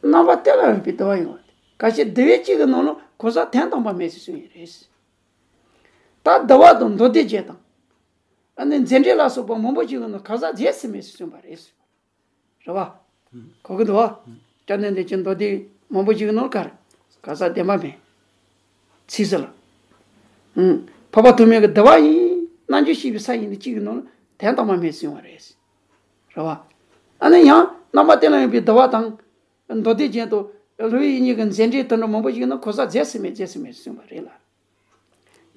རྣམ་པ་དེ་ལ་ཡོད་པའི་དུ་བ་ཡོང་བ་དེ། གལ་སྲིད་དུ་བའི་གཅིག་གི་ནང་ལ་གང་ཟག་དོན་དམ་པ་མེད་ཟེར་གསུངས་ཡོད་རེད། ད་དུ་བ་དང་མདོ་སྡེ་རྒྱན་དང་། ཨ་ནི་མཛད་འཕྲིན་ལ་སོགས་པ་མང་པོ་ཞིག་གི་ནང་གང་ཟག་རྫས་སུ་མེད་ཟེར་གསུངས་པ་རེད། རེད་བ། གོ་གི་འདུག་བ། སྐྱབས་གནས་འདི་ཀྱི་མདོ་སྡེ་མང་པོ་ཞིག་གི་ནང་ག་རེ། གང་ཟག་བདེན་པ་མེད། ཚིག་ཟེར་ལ། ཨུམ། འཕགས་པ་ཐོགས་མེད་ཀྱི་དུ་བ་ཡིན། རྣལ་འབྱོར་ཤེས་པའི་ས་ཡིན་ནི་གཅིག་གི་ནང་ལ་དོན་དམ་པ་མེད་ཟེར་བ་རེད། རེད་བ། ཨ་ནི་ཡང་རྣམ་པ་དེ་ལ་ཡོད་པའི་དུ་བ་དང་། མདོ་སྡེ་རྒྱན་དང་། སློབ་དཔོན་ཡིད་གཉིས་ཀྱི་མཛད་འཕྲིན་དུ་འགྲོ་མང་པོ་ཞིག་ནི་གང་ཟག་རྫས་སུ་མེད་རྫས་སུ་མེད་གསུངས་པ་རེད་ལ།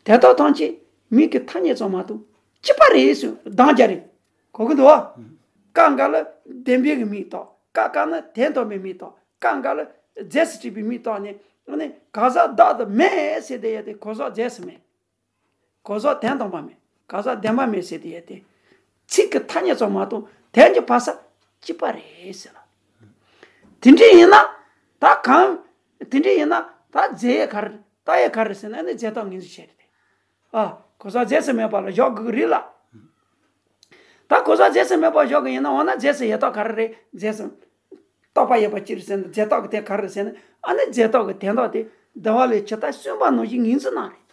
དེ་དག་ཐམས་ཅད་མིང་གི་ཐ་སྙད་ཙམ་མ་གཏོགས་གཅིག་པ་རེད་གསུངས་གདངས་རྒྱག་རེད། གོ་གི་འདུག་བ། ཀ་འགའ་ལ་བདེན་པའི་གི་མིང་བཏགས། ཀ་འགའ་ལ་དོན་དམ་པའི་མིང་བཏགས། ཀ་འགའ་ལ་རྫས་སུ་བྲིས་པའི་མིང་བཏགས་ནས་ཨ་ནི་གང་ཟག་བདག་ཏུ་མེད་ཟེར་དེ་ཡོད་དེ་གང་ཟག་རྫས་སུ་མེད། གང་ཟག་དོན་དམ་པ་མེད། གང་ཟག་བདེན་པ་མེད་ཟེར་དེ་ཡོད་དེ། ཚིག་གི་ཐ་སྙད་ཙམ་མ་གཏོགས་དོན་གྱི་བར་ས་གཅིག་པ་རེད་ཟེར་ལ། དེ་འདྲ་ཡིན་ན་ད་གང་། དེ་འདྲ་ཡིན་ན་ད་རྫས་ཡོད་ག་རེ་རྟགས་ཡོད་ག་རེ་ཟེར་ན་ཨ་ནི་རྫས་རྟགས་ངོས་འཛིན་བྱས་རེད་དེ། ཨ། གང་ཟག་རྫས་སུ་མེད་པ་ལ་བཞག་དགོས་ཀྱི་རེད་ལ། ད་གང་ཟག་རྫས་སུ་མེད་པ་བཞག་གི་ཡིན་ན་འོ་ན་རྫས་སུ་ཡོད་རྟགས་ག་རེ་རེད། རྫས་སུ་རྟག་པ་ཡོད་པ་ཅི་རེད་ཟེར་ན་རྫས་རྟགས་ཀྱི་དོན་ག་རེ་རེད་ཟེར་ན་ ཨ་ནི་རྫས་བཏགས་ཀྱི་དོན་དག་དེ་འདི་བ་ལས་ཇི་ལྟར་གསུངས་པ་ནང་བཞིན་ངོས་འཛིན་གནང་རེད།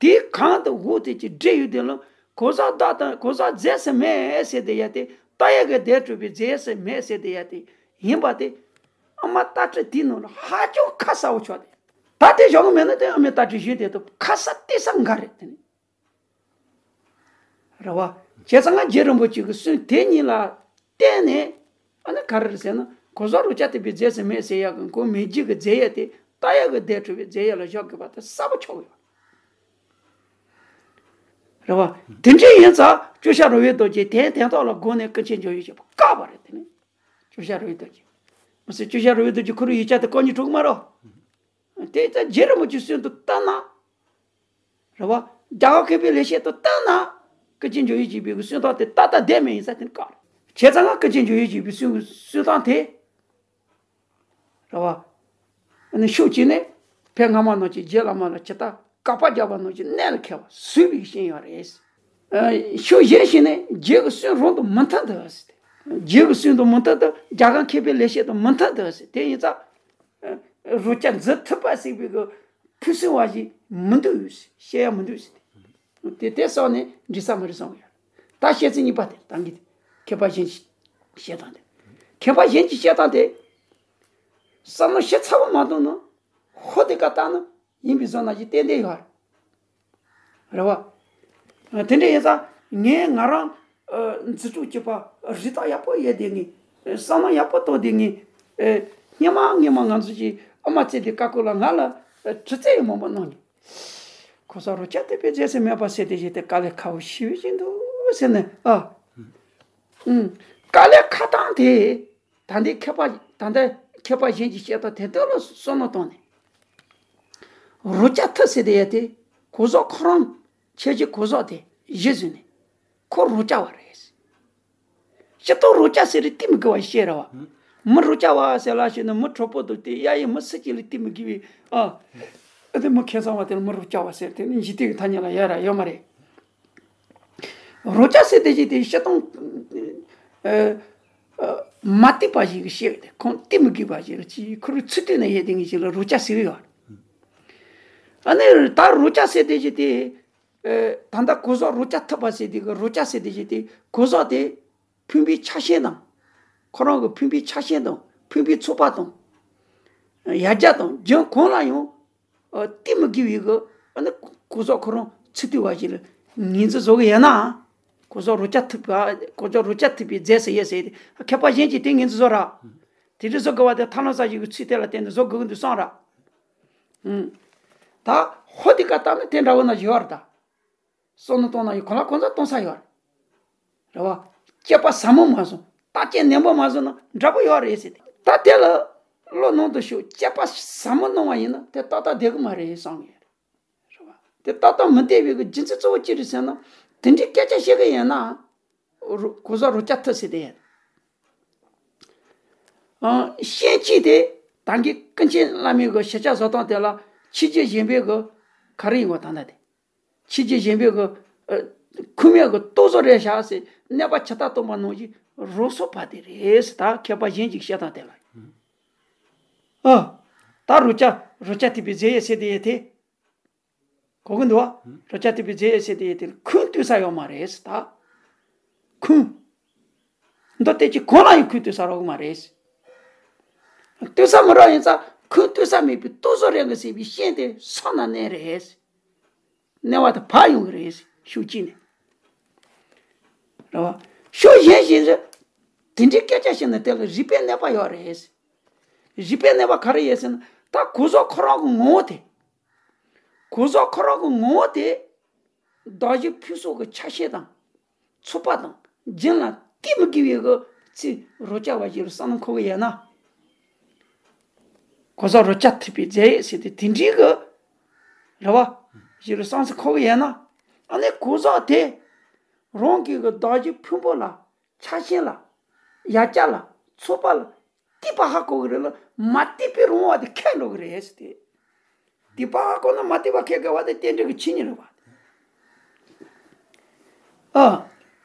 དེའི་གང་དུ་འོག་དེ་ཀྱི་འབྲས་ཡོད་དེ་ལ་གོ་ས་བདག་དང་གོ་ས་རྫས་སུ་མེད་ཟེར་དེ་ཡ་དེ། རྟགས་ཡོད་ཀྱི་དོན་གྲུབ་པའི་རྫས་སུ་མེད་ཟེར་དེ་ཡ་དེ་ཡིན་པ་དེ། ཨ་མ་ལྟ་ཁྲིད་དེའི་ནང་ལ་ཧ་ཅང་ཁ་གསལ་པོ་ཆགས་ཏེ། ད་དེ་བཞག་གི་མེད་ན་དེ་ཨ་མའི་ལྟ་ཁྲིད་གཞན་དེ་དུ་ཁ་གསལ་གཏད་ས་འགའ་རེད་དེ་ནི། རེད་བ། བྱས་ཙང་ང་རྗེ་རིན་པོ་ཆེ་གི་གསུང་དེ་གཉིས་ལ་བརྟེན་ནས། ཨ་ནི་ག་རེ་རེད་ཟེར་ན་གོ་ས་རོ་ཅག་ཐེག་པའི་རྫས་སུ་མེད་ཟེར་ཡག་གི་གོ་མེད་རྒྱུ་གི་རྫས་ཡོད་དེ་རྟགས་ཡོད་ཀྱི་དོན་གྲུབ་པའི་རྫས་ཡོད་ལ་བཞག་དགོས་པ་དེ་གསལ་པོ་ཆགས་ཡོད། རེད་བ། དེ་འདྲ་ཡིན་ཙང་ཅོག་བཞག་རི་བོའི་རྡོ་རྗེ་དེ་དོན་དག་ལ་དགོངས་ནས་ཀུན་མཁྱེན་འཇམ་དབྱངས་བཞད་པ་བཀག་པ་རེད་དེ་ནི། ཅོག་བཞག་རི་བོའི་རྡོ་རྗེ། མ་ཟད་ཅོག་བཞག་རི་བོའི་རྡོ་རྗེ་ཁོ་རང་ཡིག་ཆ་དེ་བཀག་ཉར་གྲུབ་ཀྱི་མ་རེད། དེ་ལྟར་རྗེ་རིན་པོ་ཆེའི་གསུང་དུ་བལྟས་ན། རེད་བ། རྒྱ་གར་མཁས་པའི་ལེགས་བཤད་དུ་བལྟས་ན། ཀུན་མཁྱེན་འཇམ་དབྱངས་བཞད་པའི་གསུང་སྟངས་དེ་ཏག་ཏག་བདེན་མེད་ཡིན་ས་དེ་ནི་བཀག་རེད། བྱས་ཙང་ང་ཀུན་མཁྱེན་འཇམ་དབྱངས་བཞད་པའི་གསུང་གསུང་སྟངས་དེ། རེད་བ། ཨ་ནི་ཕྱོགས་གཅིག་ནས་ཕའི་སྔ་མ་ནང་བཞིན་རྗེ་བླ་མ་ལ་ཇི་ལྟར་དགག་པ་རྒྱག་པ་ནང་བཞིན་གནད་ལ་འཁེལ་བ་བཟོས་པའི་ཤན་ཡོད་རེད། ཨ། ཕྱོགས་གཞན་ཞིག་ནས་རྗེ་གི་གསུང་རང་དུ་མི་མཐུན་ཏེ་ཟེར་ཏེ། རྗེ་གི་གསུང་དང་མི་མཐུན་ཏེ། རྒྱ་གར་མཁས་པའི་ལེགས་བཤད་དང་མི་མཐུན་ཏེ་ཟེར། དེ་ཡིན་ཙང་། ཨ། རོ་ཅག་འཛིན་ཐུབ་པ་ཟེར་བའི་གི་ཕུགས་བསམ་བ་ཞིག་མི་འདུག་ཟེར། བཤད་ཡ་མི་འདུག་ཟེར་ཏེ། དེ་དེ་སོགས་ནས་འགྲིག་ས་མི་རེད་བསམ་གི་ཡོད། ད་བཤད་ཚུལ་གཉིས་པ་དེ་ད་གིན་དེ་མཁས་པ་གཞན་གྱིས་བཤད་སྟངས་དེ། མཁས་པ་གཞན་གྱིས་བཤད་སྟངས་དེ། བསམ་བློ་ཞིབ་ཚགས་པོ་མ་བཏང་ན། ཧོ་དེ་ཀ་བཏང་ན་ཡིན་པའི་བཟོ་ནང་བཞིན་ཏན་ཏན་ཡོད་རེད། རེད་བ། དེ་འདྲ་ཡིན་ཙང་ངས་ང་རང་། ཨ། འཛིན་གྲོགས་གཅིག་པ་རི་དྭགས་ཡག་པོ་ཡོད་དེ་ངས། བསམ་བློ་ཡག་པོ་གཏོང་དེ་ངས། ཨ། སྔོན་མ་སྔོན་མ་ང་ཚོ་གི་ཨ་མ་བཙལ་དེ་ཀ་ཀོ་ལ་ང་ལ་དྲི་རྩད་ཡང་མང་པོ་གནང་ནས། གོ་ས་རོ་ཅག་ཐེག་པའི་རྫས་སུ་མེད་པ་ཟེར་དེ་བཞིན་དེ་དཀའ་ལས་ཁག་པོ་ཞེ་པོ་ཅིག་འདུག་ཟེར་ནས། ཨ། ཨུམ། དཀའ་ལས་ཁག་སྟངས་དེ། ད་ལྟའི་མཁས་པ། ད་ལྟའི་མཁས་པ་གཞན་གྱིས་བཤད་སྟངས་དེ་ལྟར་ལ་བསམ་བློ་བཏང་ནས། རོ་ཅག་ཐེག་ཟེར་དེ་ཡ་དེ་གོ་ས་ཁོ་རང་ཁྱེད་ཀྱི་གོ་ས་དེ་གཞི་བཟུང་ནས་ཁོ་རོ་ཅག་པ་རེད། སྤྱིར་བཏང་རོ་ཅག་ཟེར་དེ་བསྟན་མི་དགོས་པ་ཞིག་རེད་བ། མི་རོ་ཅག་པ་ཟེར་ལབ་ཞིག་ན་མི་གྲོགས་པོ་འདུག་སྟེ། ཡ་ཡི་མི་སུ་གཅིག་ལ་བསྟན་མི་དགོས་པའི། ཨ། ཨ། དེ་མི་ཁེ་བཟང་བ་དེ་ལ་མི་རོ་ཅག་པ་ཟེར། དེ་ནི་འཇིག་རྟེན་གྱི་ཐ་སྙད་ལ་ཡོད་ར་ཡོད་མ་རེད། རོ་ཅག་ཟེར་དེ་ཞིག་དེ་སྤྱིར་བཏང་། ཨ། ཨ། མ་བསྟེན་པ་ཞིག་གི་བཤད་དེ། ཁོང་བསྟེན་མི་དགོས་པ་ཞིག་ལ་ཅིག་ཁོ་རང་ཚུལ་མཐུན་ནས་ཡོད་དེ་ངེས་ཅིག་ལ་རོ་ཅག་ཟེར་གི་ཡོད། ཨ་ནི་ད་རོ་ཅག་ཟེར་དེ་ཞིག་དེ། ཨ། ད་ལྟ་གོ་ས་རོ་ཅག་ཐེག་པ་ཟེར་དེ་གི་རོ་ཅག་ཟེར་དེ་ཞིག་དེ་གོ་ས་དེ། ཕུང་པོའི་ཆ་ཤས་དང་། ཁོ་རང་གི་ཕུང་པོའི་ཆ་ཤས་དང་ཕུང་པོའི་ཚོགས་པ་དང་། ཡ་གྱལ་དང་རྒྱུན་གང་ལ་ཡང་། ཨ། བསྟེན་མི་དགོས་པའི་གི། ཨ་ནི་གོ་ས་ཁོ་རང་ཚུལ་མཐུན་པ་ཞིག་ལ་ངོས་འཛིན་བཟོ་གི་ཡོད་ན། གོ་ས་རོ་ཅག་ཐེག་པ། གོ་ས་རོ་ཅག་ཐེག་པའི་རྫས་སུ་ཡོད་ཟེར་ཏེ་མཁས་པ་གཞན་གྱིས་དེ་ངོས་འཛིན་བཟོ་ར། དེ་འདྲ་བཟོ་དགོས་པ་དེ་ཐབས་ལམ་གསར་བཞེངས་ཀྱི་ཚུལ་དེ་ལ་བརྟེན་ནས་བཟོ་དགོས་ཀྱི་འདུག་བསམ་ར། ཨུམ། ད་ཧོ་དེ་ཀ་བཏང་ན་དེ་འདྲ་བོ་ན་ཡོད་ར་ད། བསམ་བློ་གཏོང་ན་ཡང་གང་ལ་གང་འཚམ་གཏོང་ས་ཡོད་རེད། རེད་བ། དཔྱད་པ་ཟབ་མོ་མ་བཟུང་། བརྟག་དཔྱད་ནན་པོ་མ་བཟུང་ན་འདྲ་པོ་ཡོད་རེད་ཟེར་ཏེ། ད་དེ་ལ་བློ་ནང་དུ་ཞུགས། དཔྱད་པ་ཟབ་མོ་གནང་བ་ཡིན་ན་དེ་ཏག་ཏག་བསྡད་གི་མ་རེད་བསམ་གི་ཡོད་རེད། རེད་བ། དེ་ཏག་ཏག་མི་བསྡད་པའི་གི་རྒྱུ་མཚན་གཙོ་བོ་ཅི་རེད་ཟེར་ན། དེ་འདྲའི་སྐད་ཆ་བཤད་གི་ཡོད་ན། རོ། གོ་ས་རོ་ཅག་ཐེག་ཟེར་དེ་ཡིན། ཨང་། ཤན་གཅིག་དེ་ད་གིན་ཀུན་མཁྱེན་བླ་མའི་གི་ཞིབ་ཆ་བཟོ་སྟངས་དེ་ལ་ཕྱི་རྒྱུད་གཞན་པའི་གི་ག་རེ་ཡིན་པ་ད་ལྟ་དེ། ཕྱི་རྒྱུད་གཞན་པའི་གི། ཨ། ཁུངས་མེད་གི་རྟོག་བཟོ་རེད་བཞག་ཟེར། གནས་པ་ཇི་ལྟར་སྟོན་པ་ནང་བཞིན་རང་སོར་བབས་དེ་རེད་ཟེར། ད་མཁས་པ་གཞན་གྱིས་བཤད་སྟངས་དེ་ལ། ཨ། ད་རོ་ཅག་རོ་ཅག་ཐེག་པའི་རྫས་ཡོད་ཟེར་དེ་ཡོད་དེ། གོ་གི་འདུག་བ། རོ་ཅག་ཐེག་པའི་རྫས་ཡོད་ཟེར་དེ་ཡོད་དེ་ཁུངས་གཏུགས་ས་ཡོད་མ་རེད་ཟེར་ད། ཁུངས། མདོ་སྡེ་གཅིག་གང་ལ་ཡང་ཁུངས་གཏུགས་ས་རག་གི་མ་རེད། གཏུགས་ས་མི་རག་ཡིན་ཙང་ཁུངས་གཏུགས་ས་མེད་པའི་རྟོག་བཟོ་རེད་གི་ཟེར་བའི་ཤན་དེ་སོ་ན་གནས་རེད། གནས་པ་དེ་བབས་ཡོང་གི་རེད། ཕྱོགས་གཅིག་ནས། རེད་བ། ཕྱོགས་གཞན་ཞིག་རེད། དེ་འདྲའི་སྐད་ཆ་བཤད་ན་དེ་ལ་རིགས་པའི་གནས་པ་ཡོད་རེད། རིགས་པའི་གནས་པ་ག་རེ་ཡོད་ཟེར་ན། ད་གོ་ས་ཁོ་རང་གི་ངོ་བོ་དེ། གོ་ས་ཁོ་རང་གི་ངོ་བོ་དེ། གདགས་གཞི་ཕུང་སོགས་ཀྱི་ཆ་ཤས་དང་། ཚོགས་པ་དང་རྒྱུན་ལ་བསྟེན་མི་དགོས་པའི་གི་ཚེ་རོ་ཅག་པ་ཞིག་ལ་བསམ་བློ་འཁོར་གི་ཡོད་ན། གོ་ས་རོ་ཅག་ཐེག་པའི་རྫས་ཡོད་ཟེར་དེ་དེ་འདྲའི་གི། རེད་བ། ཞིག་ལ་བསམ་བློ་འཁོར་གི་ཡོད་ན། ཨ་ནི་གོ་ས་དེ་རང་གི་གི་གདགས་གཞི་ཕུང་པོ་ལ། ཆ་ཤས་ལ། ཡ་གྱལ་ལ། ཚོགས་པ་ལ། བསྟེན་པ་ཧ་གོ་གི་རེད་ལ། མ་བསྟེན་པའི་རང་དབང་དེ་ཁེགས་འགྲོ་གི་རེད་ཟེར་ཏེ། བསྟེན་པ་ཧ་གོ་ན་མ་བསྟེན་པ་ཁེགས་དགོས་པ་དེ་རྟེན་འབྲེལ་གྱི་ཆོས་ཉིད་རེད་བ། ཨ།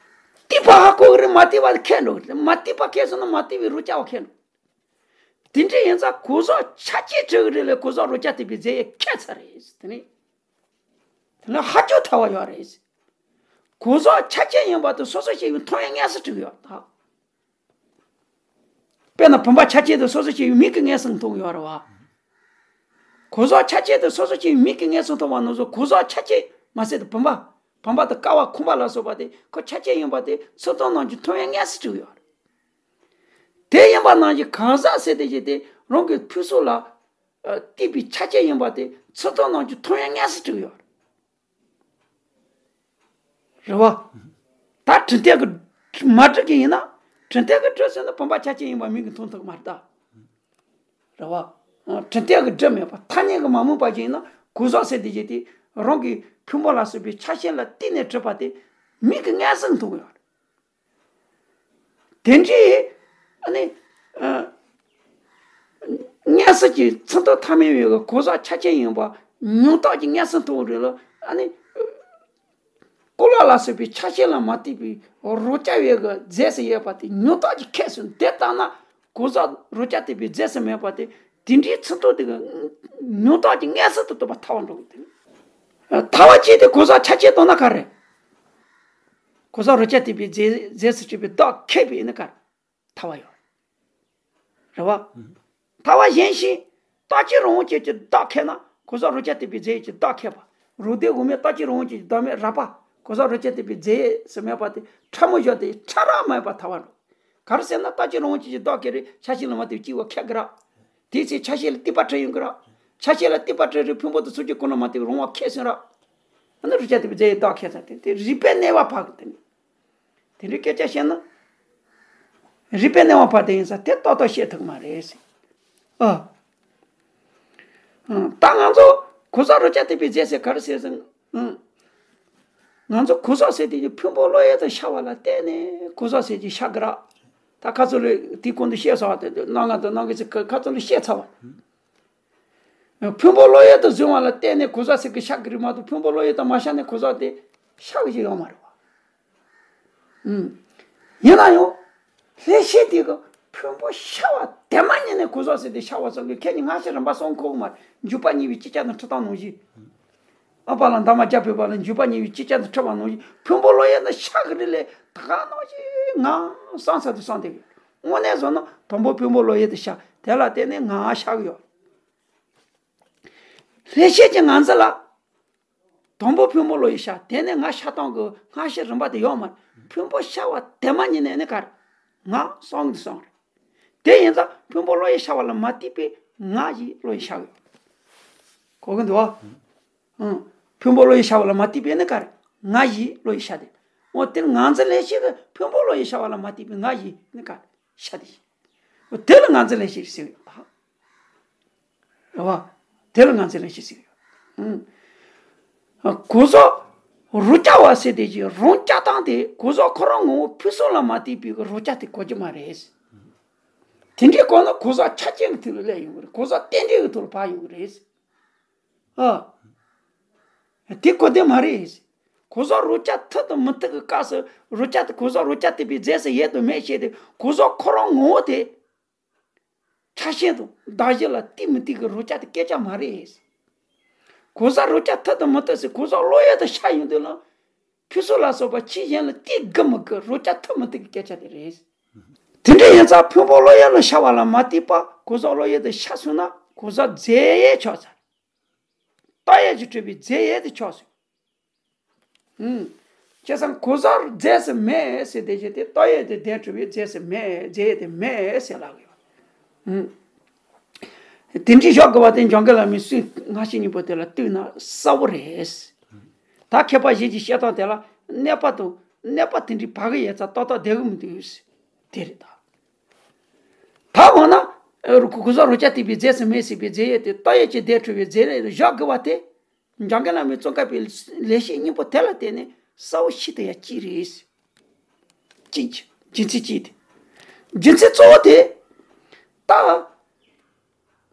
བསྟེན་པ་ཧ་གོ་གི་རེད། མ་བསྟེན་པ་དེ་ཁེགས་འགྲོ་གི་རེད། མ་བསྟེན་པ་ཁེགས་སོང་ན་མ་བསྟེན་པའི་རོ་ཅག་པ་ཁེགས་འགྲོ། དེ་འདྲ་ཡིན་ཙང་གོ་ཟོག་ཆ་རྐྱེན་བྲི་གི་རེད་ལས་གོ་ཟོག་རོ་བརྒྱ་དེ་པའི་རྫས་ཡས་ཁྱད་ཚར་རེད། དེ་ནི་དེ་ནི་ཧ་ཅང་ཐལ་བ་ཡོད་རེད། གོ་ཟོག་ཆ་རྐྱེན་ཡིན་པ་དེ་སོ་སོ་སྐྱེ་བོའི་མཐོང་བའི་མངོན་སུམ་གྲུབ་ཡོད་ད། དཔེར་ན་བུམ་པ་ཆ་རྐྱེན་དེ་སོ་སོ་སྐྱེ་བོའི་མིག་གིས་མངོན་སུམ་མཐོང་གི་ཡོད་རེད་བ། གོ་ཟོག་ཆ་རྐྱེན་དེ་སོ་སོ་སྐྱེ་བོའི་མིག་གིས་མངོན་སུམ་མཐོང་བ་ནང་བཞིན་གོ་ཟོག་ཆ་རྐྱེན་མ་ཟད་དེ་བུམ་པ། བུམ་པ་དང་ཀ་བ་ཁུག་པ་ལ་སོགས་པ་དེ་ཁོ་ཆ་རྐྱེན་ཡིན་པ་དེ་ཚུར་མཐོང་རྣམས་ཀྱི་མཐོང་བའི་མངོན་སུམ་གྲུབ་ཡོད་རེད། དེ་ཡིན་པ་ནང་བཞིན་གང་ཟག་ཟེར་དེ་བཞིན་དེ་རང་གི་ཕུན་ཚོགས་ལ་ཨ་བརྟེན་པའི་ཆ་རྐྱེན་ཡིན་པ་དེ་ཚུར་མཐོང་རྣམས་ཀྱི་མཐོང་བའི་མངོན་སུམ་གྲུབ་ཡོད་རེད། རེད་བ། ད་གྲུབ་མཐས་ཀྱིས་མ་གྲུབ་ཀྱི་ཡིན་ན། གྲུབ་མཐས་ཀྱིས་གྲུབ་ཟེར་ན་བུམ་པ་ཆ་རྐྱེན་ཡིན་པ་མིག་གིས་མཐོང་ཐུབ་ཀྱི་མ་རེད་ད། རེད་བ། གྲུབ་མཐས་ཀྱིས་གྲུབ་མེད་པ་ཐ་སྙད་ཀྱིས་མ་དམིགས་པ་ཅིག་ཡིན་ན་གོ་ཟོག་ཟེར་དེ་བཞིན་དེ་རང་གི་ཕུང་པོ་ལ་སོགས་པའི་ཆ་ཤས་ལ་བརྟེན་ནས་གྲུབ་པ་དེ་མིག་གིས་མངོན་སུམ་མཐོང་གི་ཡོད་རེད། དེ་འདྲའི་ཨ་ནི་ཨ་མངོན་སུམ་གྱི་ཚུལ་མཐོང་ཐ་མལ་པའི་གོ་ཟོག་ཆ་རྐྱེན་ཡིན་པ་མྱོང་རྟོག་གི་མངོན་སུམ་མཐོང་བ་རེད་ལ། ཨ་ནི་ཀོ་ལ་ལ་སོགས་པའི་ཆ་ཤས་ལ་མ་བརྟེན་པའི་རོ་བརྒྱ་པའི་གི་རྫས་སུ་ཡོད་པ་དེ་མྱོང་རྟོག་གི་ཁྱད་སོང་དེ་ལྟར་ན་གོ་ཟོག་རོ་བརྒྱ་དེ་པའི་རྫས་སུ་མེད་པ་དེ་དེ་འདྲའི་ཚུལ་མཐོང་དེ་གི་མྱོང་རྟོག་གི་མངོན་སུམ་དུ་རྟོགས་པ་ཐལ་བ་འགྲོ་གི་དེ། ཐལ་བ་གཅིག་དེ་གོ་ཟོག་ཆ་རྐྱེན་དང་ན་ག་རེ། གོ་ཟོག་རོ་བརྒྱ་དེ་པའི་རྫས་རྫས་སུ་གྲུབ་པའི་བདག་ཁེགས་པའི་ནི་ག་རེ། ཐལ་བ་ཡོད་རེད་བ། ཐལ་བ་གཞན་ཞིག་རྟག་གཅིག་རང་དབང་ཅན་གྱི་བདག་ཁེགས་ན་གོ་ཟོག་རོ་བརྒྱ་དེ་པའི་རྫས་ཀྱི་བདག་ཁེགས་པ། རོ་བདུན་དབུ་མའི་རྟག་གཅིག་རང་དབང་ཅན་གྱི་བདག་མེད་རགས་པ་གོ་ཟོག་རོ་བརྒྱ་དེ་པའི་རྫས་སུ་མེད་པ་དེ་ཕྲ་མོ་བཞག་སྟེ་ཕྲ་རགས་མ་ཡིན་པ་ཐལ་བ་འགྲོ། ག་རེ་ཟེར་ན་རྟག་གཅིག་རང་དབང་ཅན་གྱི་བདག་ཁེགས་རེད། ཆ་ཤས་ལ་མ་བརྟེན་པའི་སྐྱེ་བོ་ཁེགས་ཀྱི་རེད། དེའི་ཚེ་ཆ་ཤས་ལ་བརྟེན་པ་གྲུབ་ཡོང་གི་རེད། ཆ་ཤས་ལ་བརྟེན་པ་གྲུབ་རེད་ཕུང་པོ་དང་ཚོགས་ཀྱི་ཀུན་སློང་མ་བརྟེན་པའི་རང་དབང་ཁེགས་སོང་རེད། ཨ་ནི་རོ་བརྒྱ་དེ་པའི་རྫས་ཀྱི་བདག་ཁེགས་ས་དེ་དེ་རིགས་པས་གནས་པ་ཕར་གི་དེ་ནི། དེ་འདྲའི་སྐད་ཆ་བཤད་ན། རིགས་པས་གནས་པ་ཕར་དེ་ཡིན་ས་དེ་ཏག་ཏག་བཤད་ཐུབ་མ་རེད་ཟེར། ཨ། ཨ། ད་ང་ཚོ་གོ་ཟོག་རོ་བརྒྱ་དེ་པའི་རྫས་ཟེར་ག་རེ་ཟེར་ཟེར། ཨ། ང་ཚོ་གོ་ཟོག་ཟེར་དེ་ཡི་ཕུང་པོ་བློ་ཡུལ་དུ་ཤར་བ་ལ་བརྟེན་ནས་གོ་ཟོག་ཟེར་གྱི་ཤར་གི་རེད། ད་ཁ་ཚོ་ལས་དེའི་གོང་དུ་བཤད་ཚར་བ་དེ་སྣ་ལྔ་དང་སྣ་ལྔ་ཚིག་ཁ་ཚོ་ལས་བཤད་ཚར་བ། ཕུང་པོ་བློ་ཡུལ་དུ་བཟུང་བ་ལ་བརྟེན་ནས་གོ་ཟོག་ཟེར་གི་ཤར་གི་རེད་མ་གཏོགས་ཕུང་པོ་བློ་ཡུལ་དུ་མ་ཤར་ནས་གོ་ཟོག་དེ་ཤར་གི་ཡོད་མ་རེད་བ། ཨུམ། ཡིན་ན་ཡང་། ལྷན་སྐྱེས་དེ་གི་ཕུང་པོ་ཤར་བ་དེ་མ་ཉིད་ནས་གོ་ཟོག་ཟེར་དེ་ཤར་བ་ཙམ་གྱིས་ཁྱེད་ཀྱི་སྔ་ཕྱི་རིམ་པ་གསུམ་འཁོར་གི་མ་རེད། འཇུག་པ་གཉིས་པའི་ཅིག་ཅར་དང་འཁྲུལ་སྟངས་ནང་བཞིན། ཨ་པ་ལ་འདབ་མ་བརྒྱབ་པའི་བར་ལ་འཇུག་པ་གཉིས་པའི་ཅིག་ཅར་དང་འཁྲུལ་བ་ནང་བཞིན་ཕུང་པོ་བློ་ཡུལ་ནས་ཤར་གི་རེད་ལས་ད་ག་ནང་བཞིན་ངའི་བསམ་ས་དེ་བསམ་བསྡད་ཡོད། དངོས་གནས་བཟོ་ན་དང་པོ་ཕུང་པོ་བློ་ཡུལ་དུ་ཤར་དེ་ལ་བརྟེན་ནས་ངའི་ཤར་གི་ཡོད། ལྷན་སྐྱེས་ཀྱི་ངང་ཚུལ་ལ། དང་པོ་ཕུང་པོ་བློ་ཡུལ་ཤར་དེ་ནས་ངའི་ཤར་སྟངས་ཀྱི་སྔ་ཕྱི་རིམ་པ་དེ་ཡོད་མ་རེད། ཕུང་པོ་ཤར་བ་དེ་མ་ཉིད་ནས་ནི་ག་རེ། ངའི་བསམ་གི་བསམ་རེད། དེ་ཡིན་ཙང་ཕུང་པོ་བློ་ཡུལ་ཤར་བ་ལ་མ་བརྟེན་པའི་ང་ཡི་བློ་ཡུལ་ཤར་གི་ཡོད། གོ་གི་འདུག་ཨ། ཨང་། ཕུང་པོ་བློ་ཡུལ་ཤར་བ་ལ་མ་བརྟེན་པའི་ནི་ག་རེ། ང་ཡི་བློ་ཡུལ་ཤར་དེ། འོ་དེར་ངང་ཚུལ་ལྷན་སྐྱེས་ཀྱི་ཕུང་པོ་བློ་ཡུལ་ཤར་བ་ལ་མ་བརྟེན་པའི་ང་ཡི་ནི་ག་རེ་ཤར་དེ་ཡིན། འོ་དེ་ལ་ངང་ཚུལ་ལྷན་སྐྱེས་ཟེར་ཡོད་པ། རེད་བ། དེ་ལ་ངང་ཚུལ་ལྷན་སྐྱེས་ཟེར་ཡོད། ཨང་། གོ་ཟོག་རོ་བརྒྱ་བ་ཟེར་དེ་ཀྱི་རང་རྐྱ་སྟངས་དེ་གོ་ཟོག་ཁོ་རང་ངོ་བོ་ཕུན་སུམ་ལ་མ་བརྟེན་པའི་རོ་བརྒྱ་དེ་གོ་རྒྱུ་མ་རེད། དེ་འདྲའི་གོ་ན་གོ་ཟོག་ཆ་རྐྱེན་གྱི་ཐོག་ལ་སླེབས་ཡོང་གི་རེད། གོ་ཟོག་རྟེན་འབྲེལ་གྱི་ཐོག་ལ་བབས་ཡོང་གི་རེད། ཨ། དེ་གོ་བདེ་མ་རེད། གོ་ཟོག་རོ་བརྒྱ་ཐུབ་དང་མི་ཐུབ་ཀྱི་སྐབས་སུ་རོ་བརྒྱ་དེ་གོ་ཟོག་རོ་བརྒྱ་དེ་པའི་རྫས་སུ་ཡོད་དང་མེད་བཤད་དེ་གོ་ཟོག་ཁོ་རང་ངོ་བོ་དེ། ཆ་ཤས་དང་གདགས་གཞི་ལ་བརྟེན་མི་བརྟེན་གྱི་རོ་བརྒྱ་དེ་སྐད་ཆ་མ་རེད། གོ་ཟོག་རོ་བརྒྱ་ཐུབ་དང་མི་ཐུབ་ཟེར་གོ་ཟོག་བློ་ཡུལ་དུ་ཤར་ཡོང་དུས་ལ། ཕུན་སུམ་ལ་སོགས་པ་ཆོས་གཞན་ལ་བརྟེན་དགོས་མི་དགོས་རོ་བརྒྱ་ཐུབ་མི་ཐུབ་ཀྱི་སྐད་ཆ་དེ་རེད། དེ་འདྲ་ཡིན་ཙང་ཕུང་པོ་བློ་ཡུལ་ལ་ཤར་བ་ལ་མ་བརྟེན་པར་གོ་ཟོག་བློ་ཡུལ་དུ་ཤར་སོང་ན་གོ་ཟོག་རྫས་ཡོད་ཆགས་ཚར། རྟགས་ཡོད་ཀྱིས་གྲུབ་པའི་རྫས་ཡོད་དེ་ཆགས་སོང་། ཨུམ། བྱས་ཙང་གོ་ཟོག་རྫས་སུ་མེད་ཟེར་དེ་བཞིན་དེ་རྟགས་ཡོད་དེ་ལྡན་གྲུབ་པའི་རྫས་སུ་མེད་རྫས་ཡོད་དེ་མེད་ཟེར་ལབ་ཡོད། ཨུམ། དེ་འདྲའི་ཞོག་དགོས་པ་དེ་འཇམ་མགོན་བླ་མའི་གསུང་སྔ་ཕྱི་གཉིས་པོ་དེ་ལ་ལྟོས་ན་གསལ་བོ་རེད། ད་མཁས་པ་གཞན་གྱི་བཤད་སྟངས་དེ་ལ་གནོད་པ་དང་གནོད་པ་དེ་འདྲའི་བག་གི་ཡོད་ཙང་ཏག་ཏག་བསྡད་གི་མི་འདུག་དེ་རེད་ད། ད་འོ་ན། གོ་ཟོག་རོ་བརྒྱ་ཐུབ་པའི་རྫས་སུ་མེད་ཟེར་བའི་རྫས་ཡོད་དེ་རྟགས་ཡོད་ཀྱིས་ལྡན་གྲུབ་པའི་རྫས་ལས་ཞོག་དགོས་པ་དེ། འཇམ་མགོན་བླ་མའི་ཙོང་ཁ་པའི་ལེགས་བཤད་སྙིང་པོ་དེ་ལ་བརྟེན་ནས་གསལ་བོ་ཤེས་ཐུབ་ཡ་གཅིག་རེད། གཅིག་རྒྱུ་མཚན་གཅིག་དེ། རྒྱུ་མཚན་གཙོ་བོ་དེ། ད།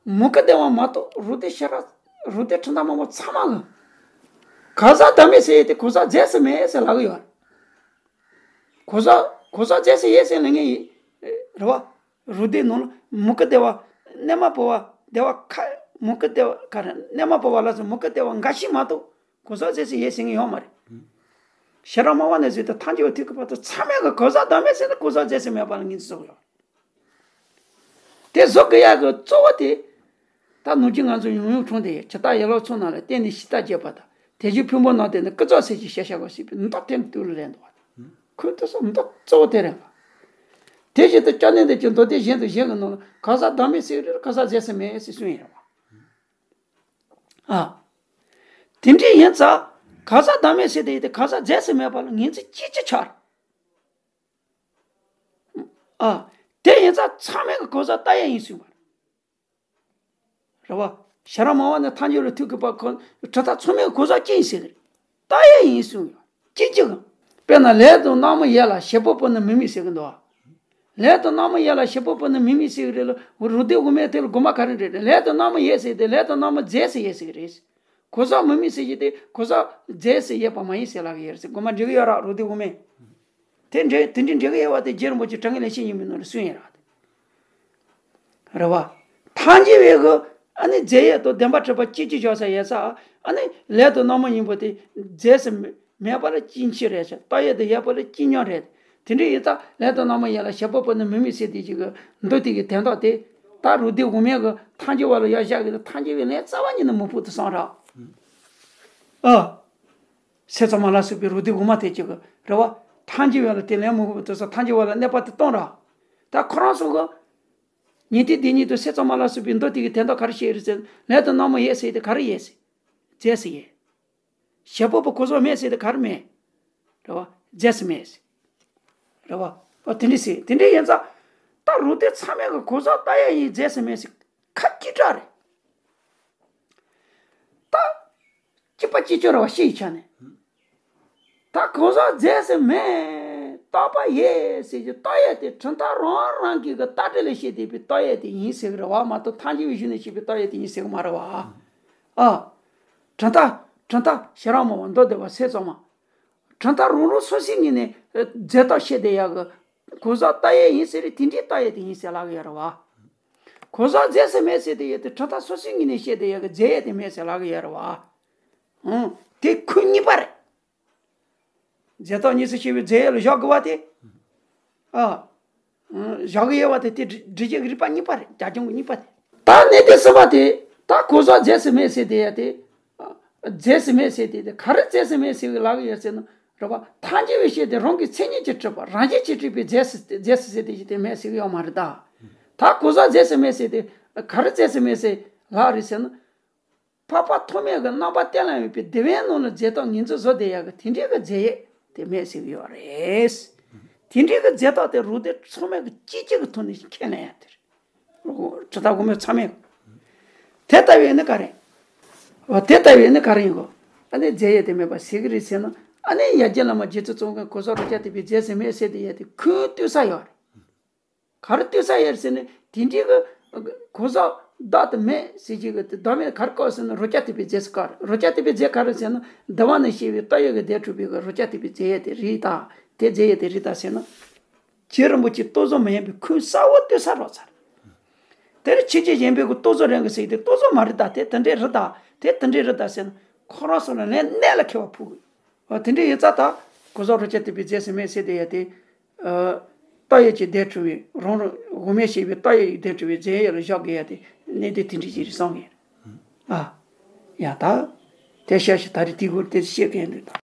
མུ་གེ་བདེ་བ་མ་གཏོགས་རུ་སྡེ་ཤེས་རབ་རུ་སྡེ་ཁྲིམས་དང་མང་པོ་ཚང་མ་གི། གང་ཟག་བདག་མེད་ཟེར་ཡས་དེ་གང་ཟག་རྫས་སུ་མེད་ཟེར་ལབ་གི་ཡོད། གང་ཟག་གང་ཟག་རྫས་སུ་ཡོད་ཟེར་ལབ་མཁན་ཡིན། རེད་བ། རུ་སྡེ་ནང་ལ་མུ་གེ་བདེ་བ། གནས་མ་བོ་བ་སྡེ་བ་ཁ་མུ་གེ་སྡེ་བ་ག་རེ་གནས་མ་བོ་བ་ལ་སོགས་མུ་གེ་སྡེ་བ་འགའ་ཞིག་མ་གཏོགས་གོ་ས་རྫས་སུ་ཡོད་ཟེར་མཁན་ཡོད་མ་རེད། ཤེས་རབ་སྨྲ་བ་ནས་བཟོས་ཏེ་ཐལ་འགྱུར་བའི་ཐོག་གི་བར་དུ་ཚང་མས་གི་གོ་ས་བདག་མེད་ཟེར་ན་གོ་ས་རྫས་སུ་མེད་པ་ལ་ངོས་འཛིན་བཟོ་གི་ཡོད། དེ་བཟོ་དགོས་ཡག་གི་གཙོ་བོ་དེ། ད་ནུབ་ཕྱོགས་ང་ཚོ་ཡོང་ཡོང་འཁྲུངས་ཏེ་ཇི་ལྟར་ཡན་ལག་ཚོགས་རྣམས་ལ་བརྟེན་ནས་གཞི་རྟགས་བྱས་པ་དང་དེ་བཞིན་ཕུང་པོ་རྣམས་བརྟེན་ནས་ཀུན་རྫོབ་ཟེར་གྱི་ཤེས་བྱ་བ་ཞེས་པའི་མདོ་དེ་དུས་ལ་ལེན་འདུག་བ། ཁོས་དེ་སོགས་མདོ་གཙོ་བོ་དེ་རེད་ལ། དེ་བཞིན་དུ་སྐྱབས་གནས་འདི་ཀྱི་མདོ་སྡེ་གཞན་དུ་གཞན་གྱི་ནང་ལ་གང་ཟག་བདག་མེད་ཟེར་གི་རེད། གང་ཟག་རྫས་སུ་མེད་ཟེར་གསུངས་ཡོད་རེད་བ། ཨ། དེ་འདྲ་ཡིན་ཙང་གང་ཟག་བདག་མེད་ཟེར་དེ་ཡིན་ཏེ་གང་ཟག་རྫས་སུ་མེད་པ་ལ་ངོས་འཛིན་ཅི་ཅི་ཆགས། ཨ། དེ་ཡིན་ཙང་ཚང་མས་ཀྱི་གང་ཟག་ལྟ་ཡས་ཡིན་གསུངས་པ་རེད་བ། ཤེས་རབ་སྨྲ་བ་ནི་ཐལ་འགྱུར་བའི་ཐོག་གི་བར་གོ་གྲུབ་མཐའ་ཚང་མས་གང་ཟག་ཅི་ཡིན་ཟེར་གི་རེད། ལྟ་ཡས་ཡིན་གསུངས་ཡོད། ཅི་ཅི་གང་། དཔེར་ན་ལས་དང་རྣམ་སྨིན་ཡོད་ལ་བྱེད་པ་པོ་ནི་མི་དམིགས་ཟེར་གི་འདུག་བ། ལས་དང་རྣམ་སྨིན་ཡོད་ལ་བྱེད་པ་པོ་ནི་མི་དམིགས་ཟེར་གི་རེད་ལ་རུ་སྡེ་དབུ་མའི་ཐད་ལ་དགོངས་པ་ག་རེ་རེད་རེད། ལས་དང་རྣམ་སྨིན་ཡོད་ཟེར་ཏེ་ལས་དང་རྣམ་སྨིན་རྫས་སུ་ཡོད་ཟེར་གི་རེད། གང་ཟག་མི་དམིགས་ཟེར་གྱི་དེ་གང་ཟག་རྫས་སུ་ཡོད་པ་མ་ཡིན་ཟེར་ལབ་ཀྱི་ཡོད་རེད་ཟེར་དགོངས་པ་འགྲིག་གི་ཡོད་ར་རུ་སྡེ་དབུ་མས། དེ་འདྲའི་དེ་འདྲའི་འགྲིག་གི་ཡོད་པ་དེ་རྗེ་རིན་པོ་ཆེ་དྲང་ངེས་ལེགས་བཤད་སྙིང་པོའི་ནང་ལ་གསུངས་ཡོད་ར། རེད་བ། ཐལ་འགྱུར་བའི་གི་ཨ་ནི་རྫས་ཡོད་དང་བདེན་པར་གྲུབ་པ་གཅིག་གཅིག་བཞག་ས་ཡོད་ས་ཨ་ནི་ལས་དང་རྣམ་སྨིན་ཡིན་པོ་དེ་རྫས་སུ་མེད་པ་ལ་ཅི་འཆི་རེད་ཟེར། ལྟ་ཡས་དེ་ཡོད་པ་ལ་ཅི་སྙམ་རེད། དེ་འདྲ་ཡིན་ཙང་ལས་དང་རྣམ་སྨིན་ཡོད་ལ་བྱེད་པ་པོ་ནི་མི་དམིགས་ཟེར་དེ་ཅིག་གི་མདོ་དེ་གི་དོན་དག་དེ་ད་རུ་སྡེ་དབུ་མའི་གི་ཐལ་འགྱུར་བ་ལ་ཡར་བཞག་གི་ཐལ་འགྱུར་བའི་ལན་རྩ་བ་ཉིད་ནས་མི་ཕོག་ཏུ་སོང་ར། ཨ། སེམས་ཙམ་པ་ལ་སོགས་པའི་རུ་སྡེ་དབུ་མ་དེ་ཅིག་གི་རེད་བ། ཐལ་འགྱུར་བ་ལ་དེ་ལན་མི་ཕོག་ཏུ་སོང་། ཐལ་འགྱུར་བ་ལ་གནོད་པ་དེ་གཏོང་ར། ད་ཁོ་རང་ཚོ་གི་ཉན་ཐོས་སྡེ་གཉིས་དང་སེམས་ཙམ་པ་ལ་སོགས་པའི་མདོ་དེ་གི་དོན་དག་ག་རེ་བཤད་རེད་ཟེར་ན་ལས་དང་རྣམ་སྨིན་ཡོད་ཟེར་དེ་ག་རེ་ཡོད་ཟེར། རྫས་སུ་ཡོད། བྱེད་པ་པོ་གང་ཟག་མེད་ཟེར་དེ་ག་རེ་མེད། རེད་བ། རྫས་སུ་མེད་ཟེར། རེད་བ། ཨོ་དེ་འདྲ་ཟེར་དེ་འདྲ་ཡིན་ཙང་། ད་རུ་སྡེ་ཚང་མས་གི་གང་ཟག་ལྟ་ཡས་ཡིན་རྫས་སུ་མེད་ཟེར་ཁ་ཅིག་དྲག་རེད། ད། གཅིག་པ་གཅིག་ཆོད་རེད་བ་ཤེས་ཡི་ཆ་ནས། ད་གང་ཟག་རྫས་སུ་མེད། རྟག་པ་ཡོད་ཟེར་གྱི་ལྟ་ཡས་དེ་གྲུབ་མཐའ་རང་རང་གི་གི་ལྟ་བྲལ་ལས་བཤད་བསྡད་པའི་ལྟ་ཡས་དེ་ཡིན་ཟེར་གི་རེད་བ་མ་གཏོགས་ཐལ་འགྱུར་བའི་གཞི་ནས་བཤད་པའི་ལྟ་ཡས་དེ་ཡིན་ཟེར་གི་མ་རེད་བ། ཨ། གྲུབ་མཐའ་གྲུབ་མཐའ་ཤེས་རབ་སྨྲ་བ་མདོ་སྡེ་པ་སེམས་ཙམ་པ། གྲུབ་མཐའ་རང་རང་སོ་སོའི་ངོས་ནས་རྫས་ལྟར་བཤད་བསྡད་ཡག་གི་གང་ཟག་ལྟ་ཡས་ཡིན་ཟེར་རེད་དེ་འདྲའི་ལྟ་ཡས་དེ་ཡིན་ཟེར་ལབ་གི་ཡོད་རེད་བ། གང་ཟག་རྫས་སུ་མེད་ཟེར་དེ་ཡོད་དེ་གྲུབ་མཐའ་སོ་སོའི་ངོས་ནས་བཤད་བསྡད་ཡག་གི་རྫས་ཡོད་དེ་མེད་ཟེར་ལབ་གི་ཡོད་རེད་བ། ཨང་། དེ་ཁུངས་གཉིས་པ་རེད། རྫས་ལྟར་གཉིས་སུ་ཕྱེ་བའི་རྫས་ཡོད་ལ་བཞག་དགོས་པ་དེ། ཨ། ཨང་། བཞག་གི་ཡོད་པ་དེ་དེ་འགྲེལ་བྱེད་ཀྱི་རིགས་པ་གཉིས་པ་རེད་རྒྱ་ཁྱོན་གྱི་གཉིས་པ་དེ། ད་གནད་དོན་གསུམ་པ་དེ་ད་གང་ཟག་རྫས་སུ་མེད་ཟེར་དེ་ཡོད་དེ། རྫས་སུ་མེད་ཟེར་དེ་དེ་ག་རེ་རྫས་སུ་མེད་ཟེར་གི་ལབ་གི་ཡོད་ཟེར་ན་རེད་པ། ཐལ་འགྱུར་བའི་ཕྱིར་དེ་རང་གི་མཚན་ཉིད་ཀྱིས་གྲུབ་པ་རང་བཞིན་གྱིས་གྲུབ་པའི་རྫས་སུ་རྫས་སུ་ཟེར་དེ་ཞིག་དེ་མེད་ཟེར་གི་ཡོད་མ་རེད་ད། ད་གང་ཟག་རྫས་སུ་མེད་ཟེར་དེ་ག་རེ་རྫས་སུ་མེད་ཟེར་ལབ་རེད་ཟེར་ན། འཕགས་པ་ཐོགས་མེད་ཀྱི་རྣམ་པ་གཏན་ལ་དབབ་པའི་སྡེ་པའི་ནང་ལ་རྫས་ལྟར་ངོས་འཛིན་བཟོ་བསྡད་ཡག་གི་དེ་འདྲའི་གི་རྫས་ཡོད་དེ་མེད་ཟེར་གི་ཡོད་རེད། དེ་འདྲའི་གི་རྫས་ལྟར་དེ་རུ་སྡེ་ཚང་མས་གི་སྤྱི་གཅིག་གི་ཐོག་ནས་ཁས་ལེན་ཡག་དེ་རེད། གྲུབ་མཐའ་དབུ་མའི་ཚང་མས། དེ་ལྟ་བས་ནི་ག་རེ། འོ་དེ་ལྟ་བས་ནི་ག་རེ་ཡིན་གོ། ཨ་ནི་རྫས་ཡོད་དེ་མེད་པ་ཟེར་གི་རེད་ཟེར་ན་ཨ་ནི་ཡ་རྒྱལ་བླ་མ་རྗེ་བཙུན་གཙུག་མཁན་གོ་ས་རུ་ཅག་དེ་པའི་རྫས་སུ་མེད་ཟེར་དེ་ཡ་དེ་ཁུངས་གཏུགས་ས་ཡོད་རེད། ག་རེ་ལྟོས་ས་ཡོད་ཟེར་ནས་དེ་འདྲའི་གི་གང་ཟག་བདག་ཏུ་མེད་ཟེར་གྱི་གི་དེ་བདག་མེད་ག་རེ་བཀག་ཟེར་ན་རུ་ཅག་ཐེག་པའི་རྫས་སུ་བཀག་རེད། རུ་ཅག་ཐེག་པའི་རྫས་ག་རེ་ཟེར་ན་འདུལ་བ་ནས་བཤད་པའི་ལྟ་བའི་གི་སྡེ་དྲུག་པའི་གི་རུ་ཅག་ཐེག་པའི་རྫས་ཡོད་དེ་རེད་ད། དེ་རྫས་ཡོད་དེ་རེད་ད་ཟེར་ན། རྗེ་རིན་པོ་ཆེ་རྟོག་བཟོ་མ་ཡིན་པའི་ཁུངས་གསལ་བོ་ལྟོས་ས་རོགས་ཚར། དེར་ཕྱིན་ཆད་གཞན་པའི་གི་རྟོག་བཟོ་རང་གི་ཟེར་གི་དེ་རྟོག་བཟོ་མ་རེད་ད་དེ་དེ་འདྲའི་རེད་ད་དེ་དེ་འདྲའི་རེད་ད་ཟེར་ན་ཁོ་རང་ཚོ་ལ་ལན་གནད་ལ་འཁེལ་བ་ཕུག་གི། འོ་དེ་འདྲ་ཡིན་ཙང་ད་གང་ཟག་རུ་ཅག་ཐེག་པའི་རྫས་སུ་མེད་ཟེར་དེ་ཡ་དེ། ལྟ་བའི་གི་སྡེ་དྲུག་པའི་རང་རང་དབུ་མས་བཤད་པའི་ལྟ་བའི་གི་སྡེ་དྲུག་པའི་རྫས་ཡོད་ལ་བཞག་དགོས་ཡ་དེ་གནད་དོན་དེ་འདྲ་ཞིག་རེད་བསམ་གི། ཨ། ཡ་ད། དེ་བཤད་ཤི་ད་རེས་དེ་སྐོར་དེ་བཤད་མཁན་འདུག་ད།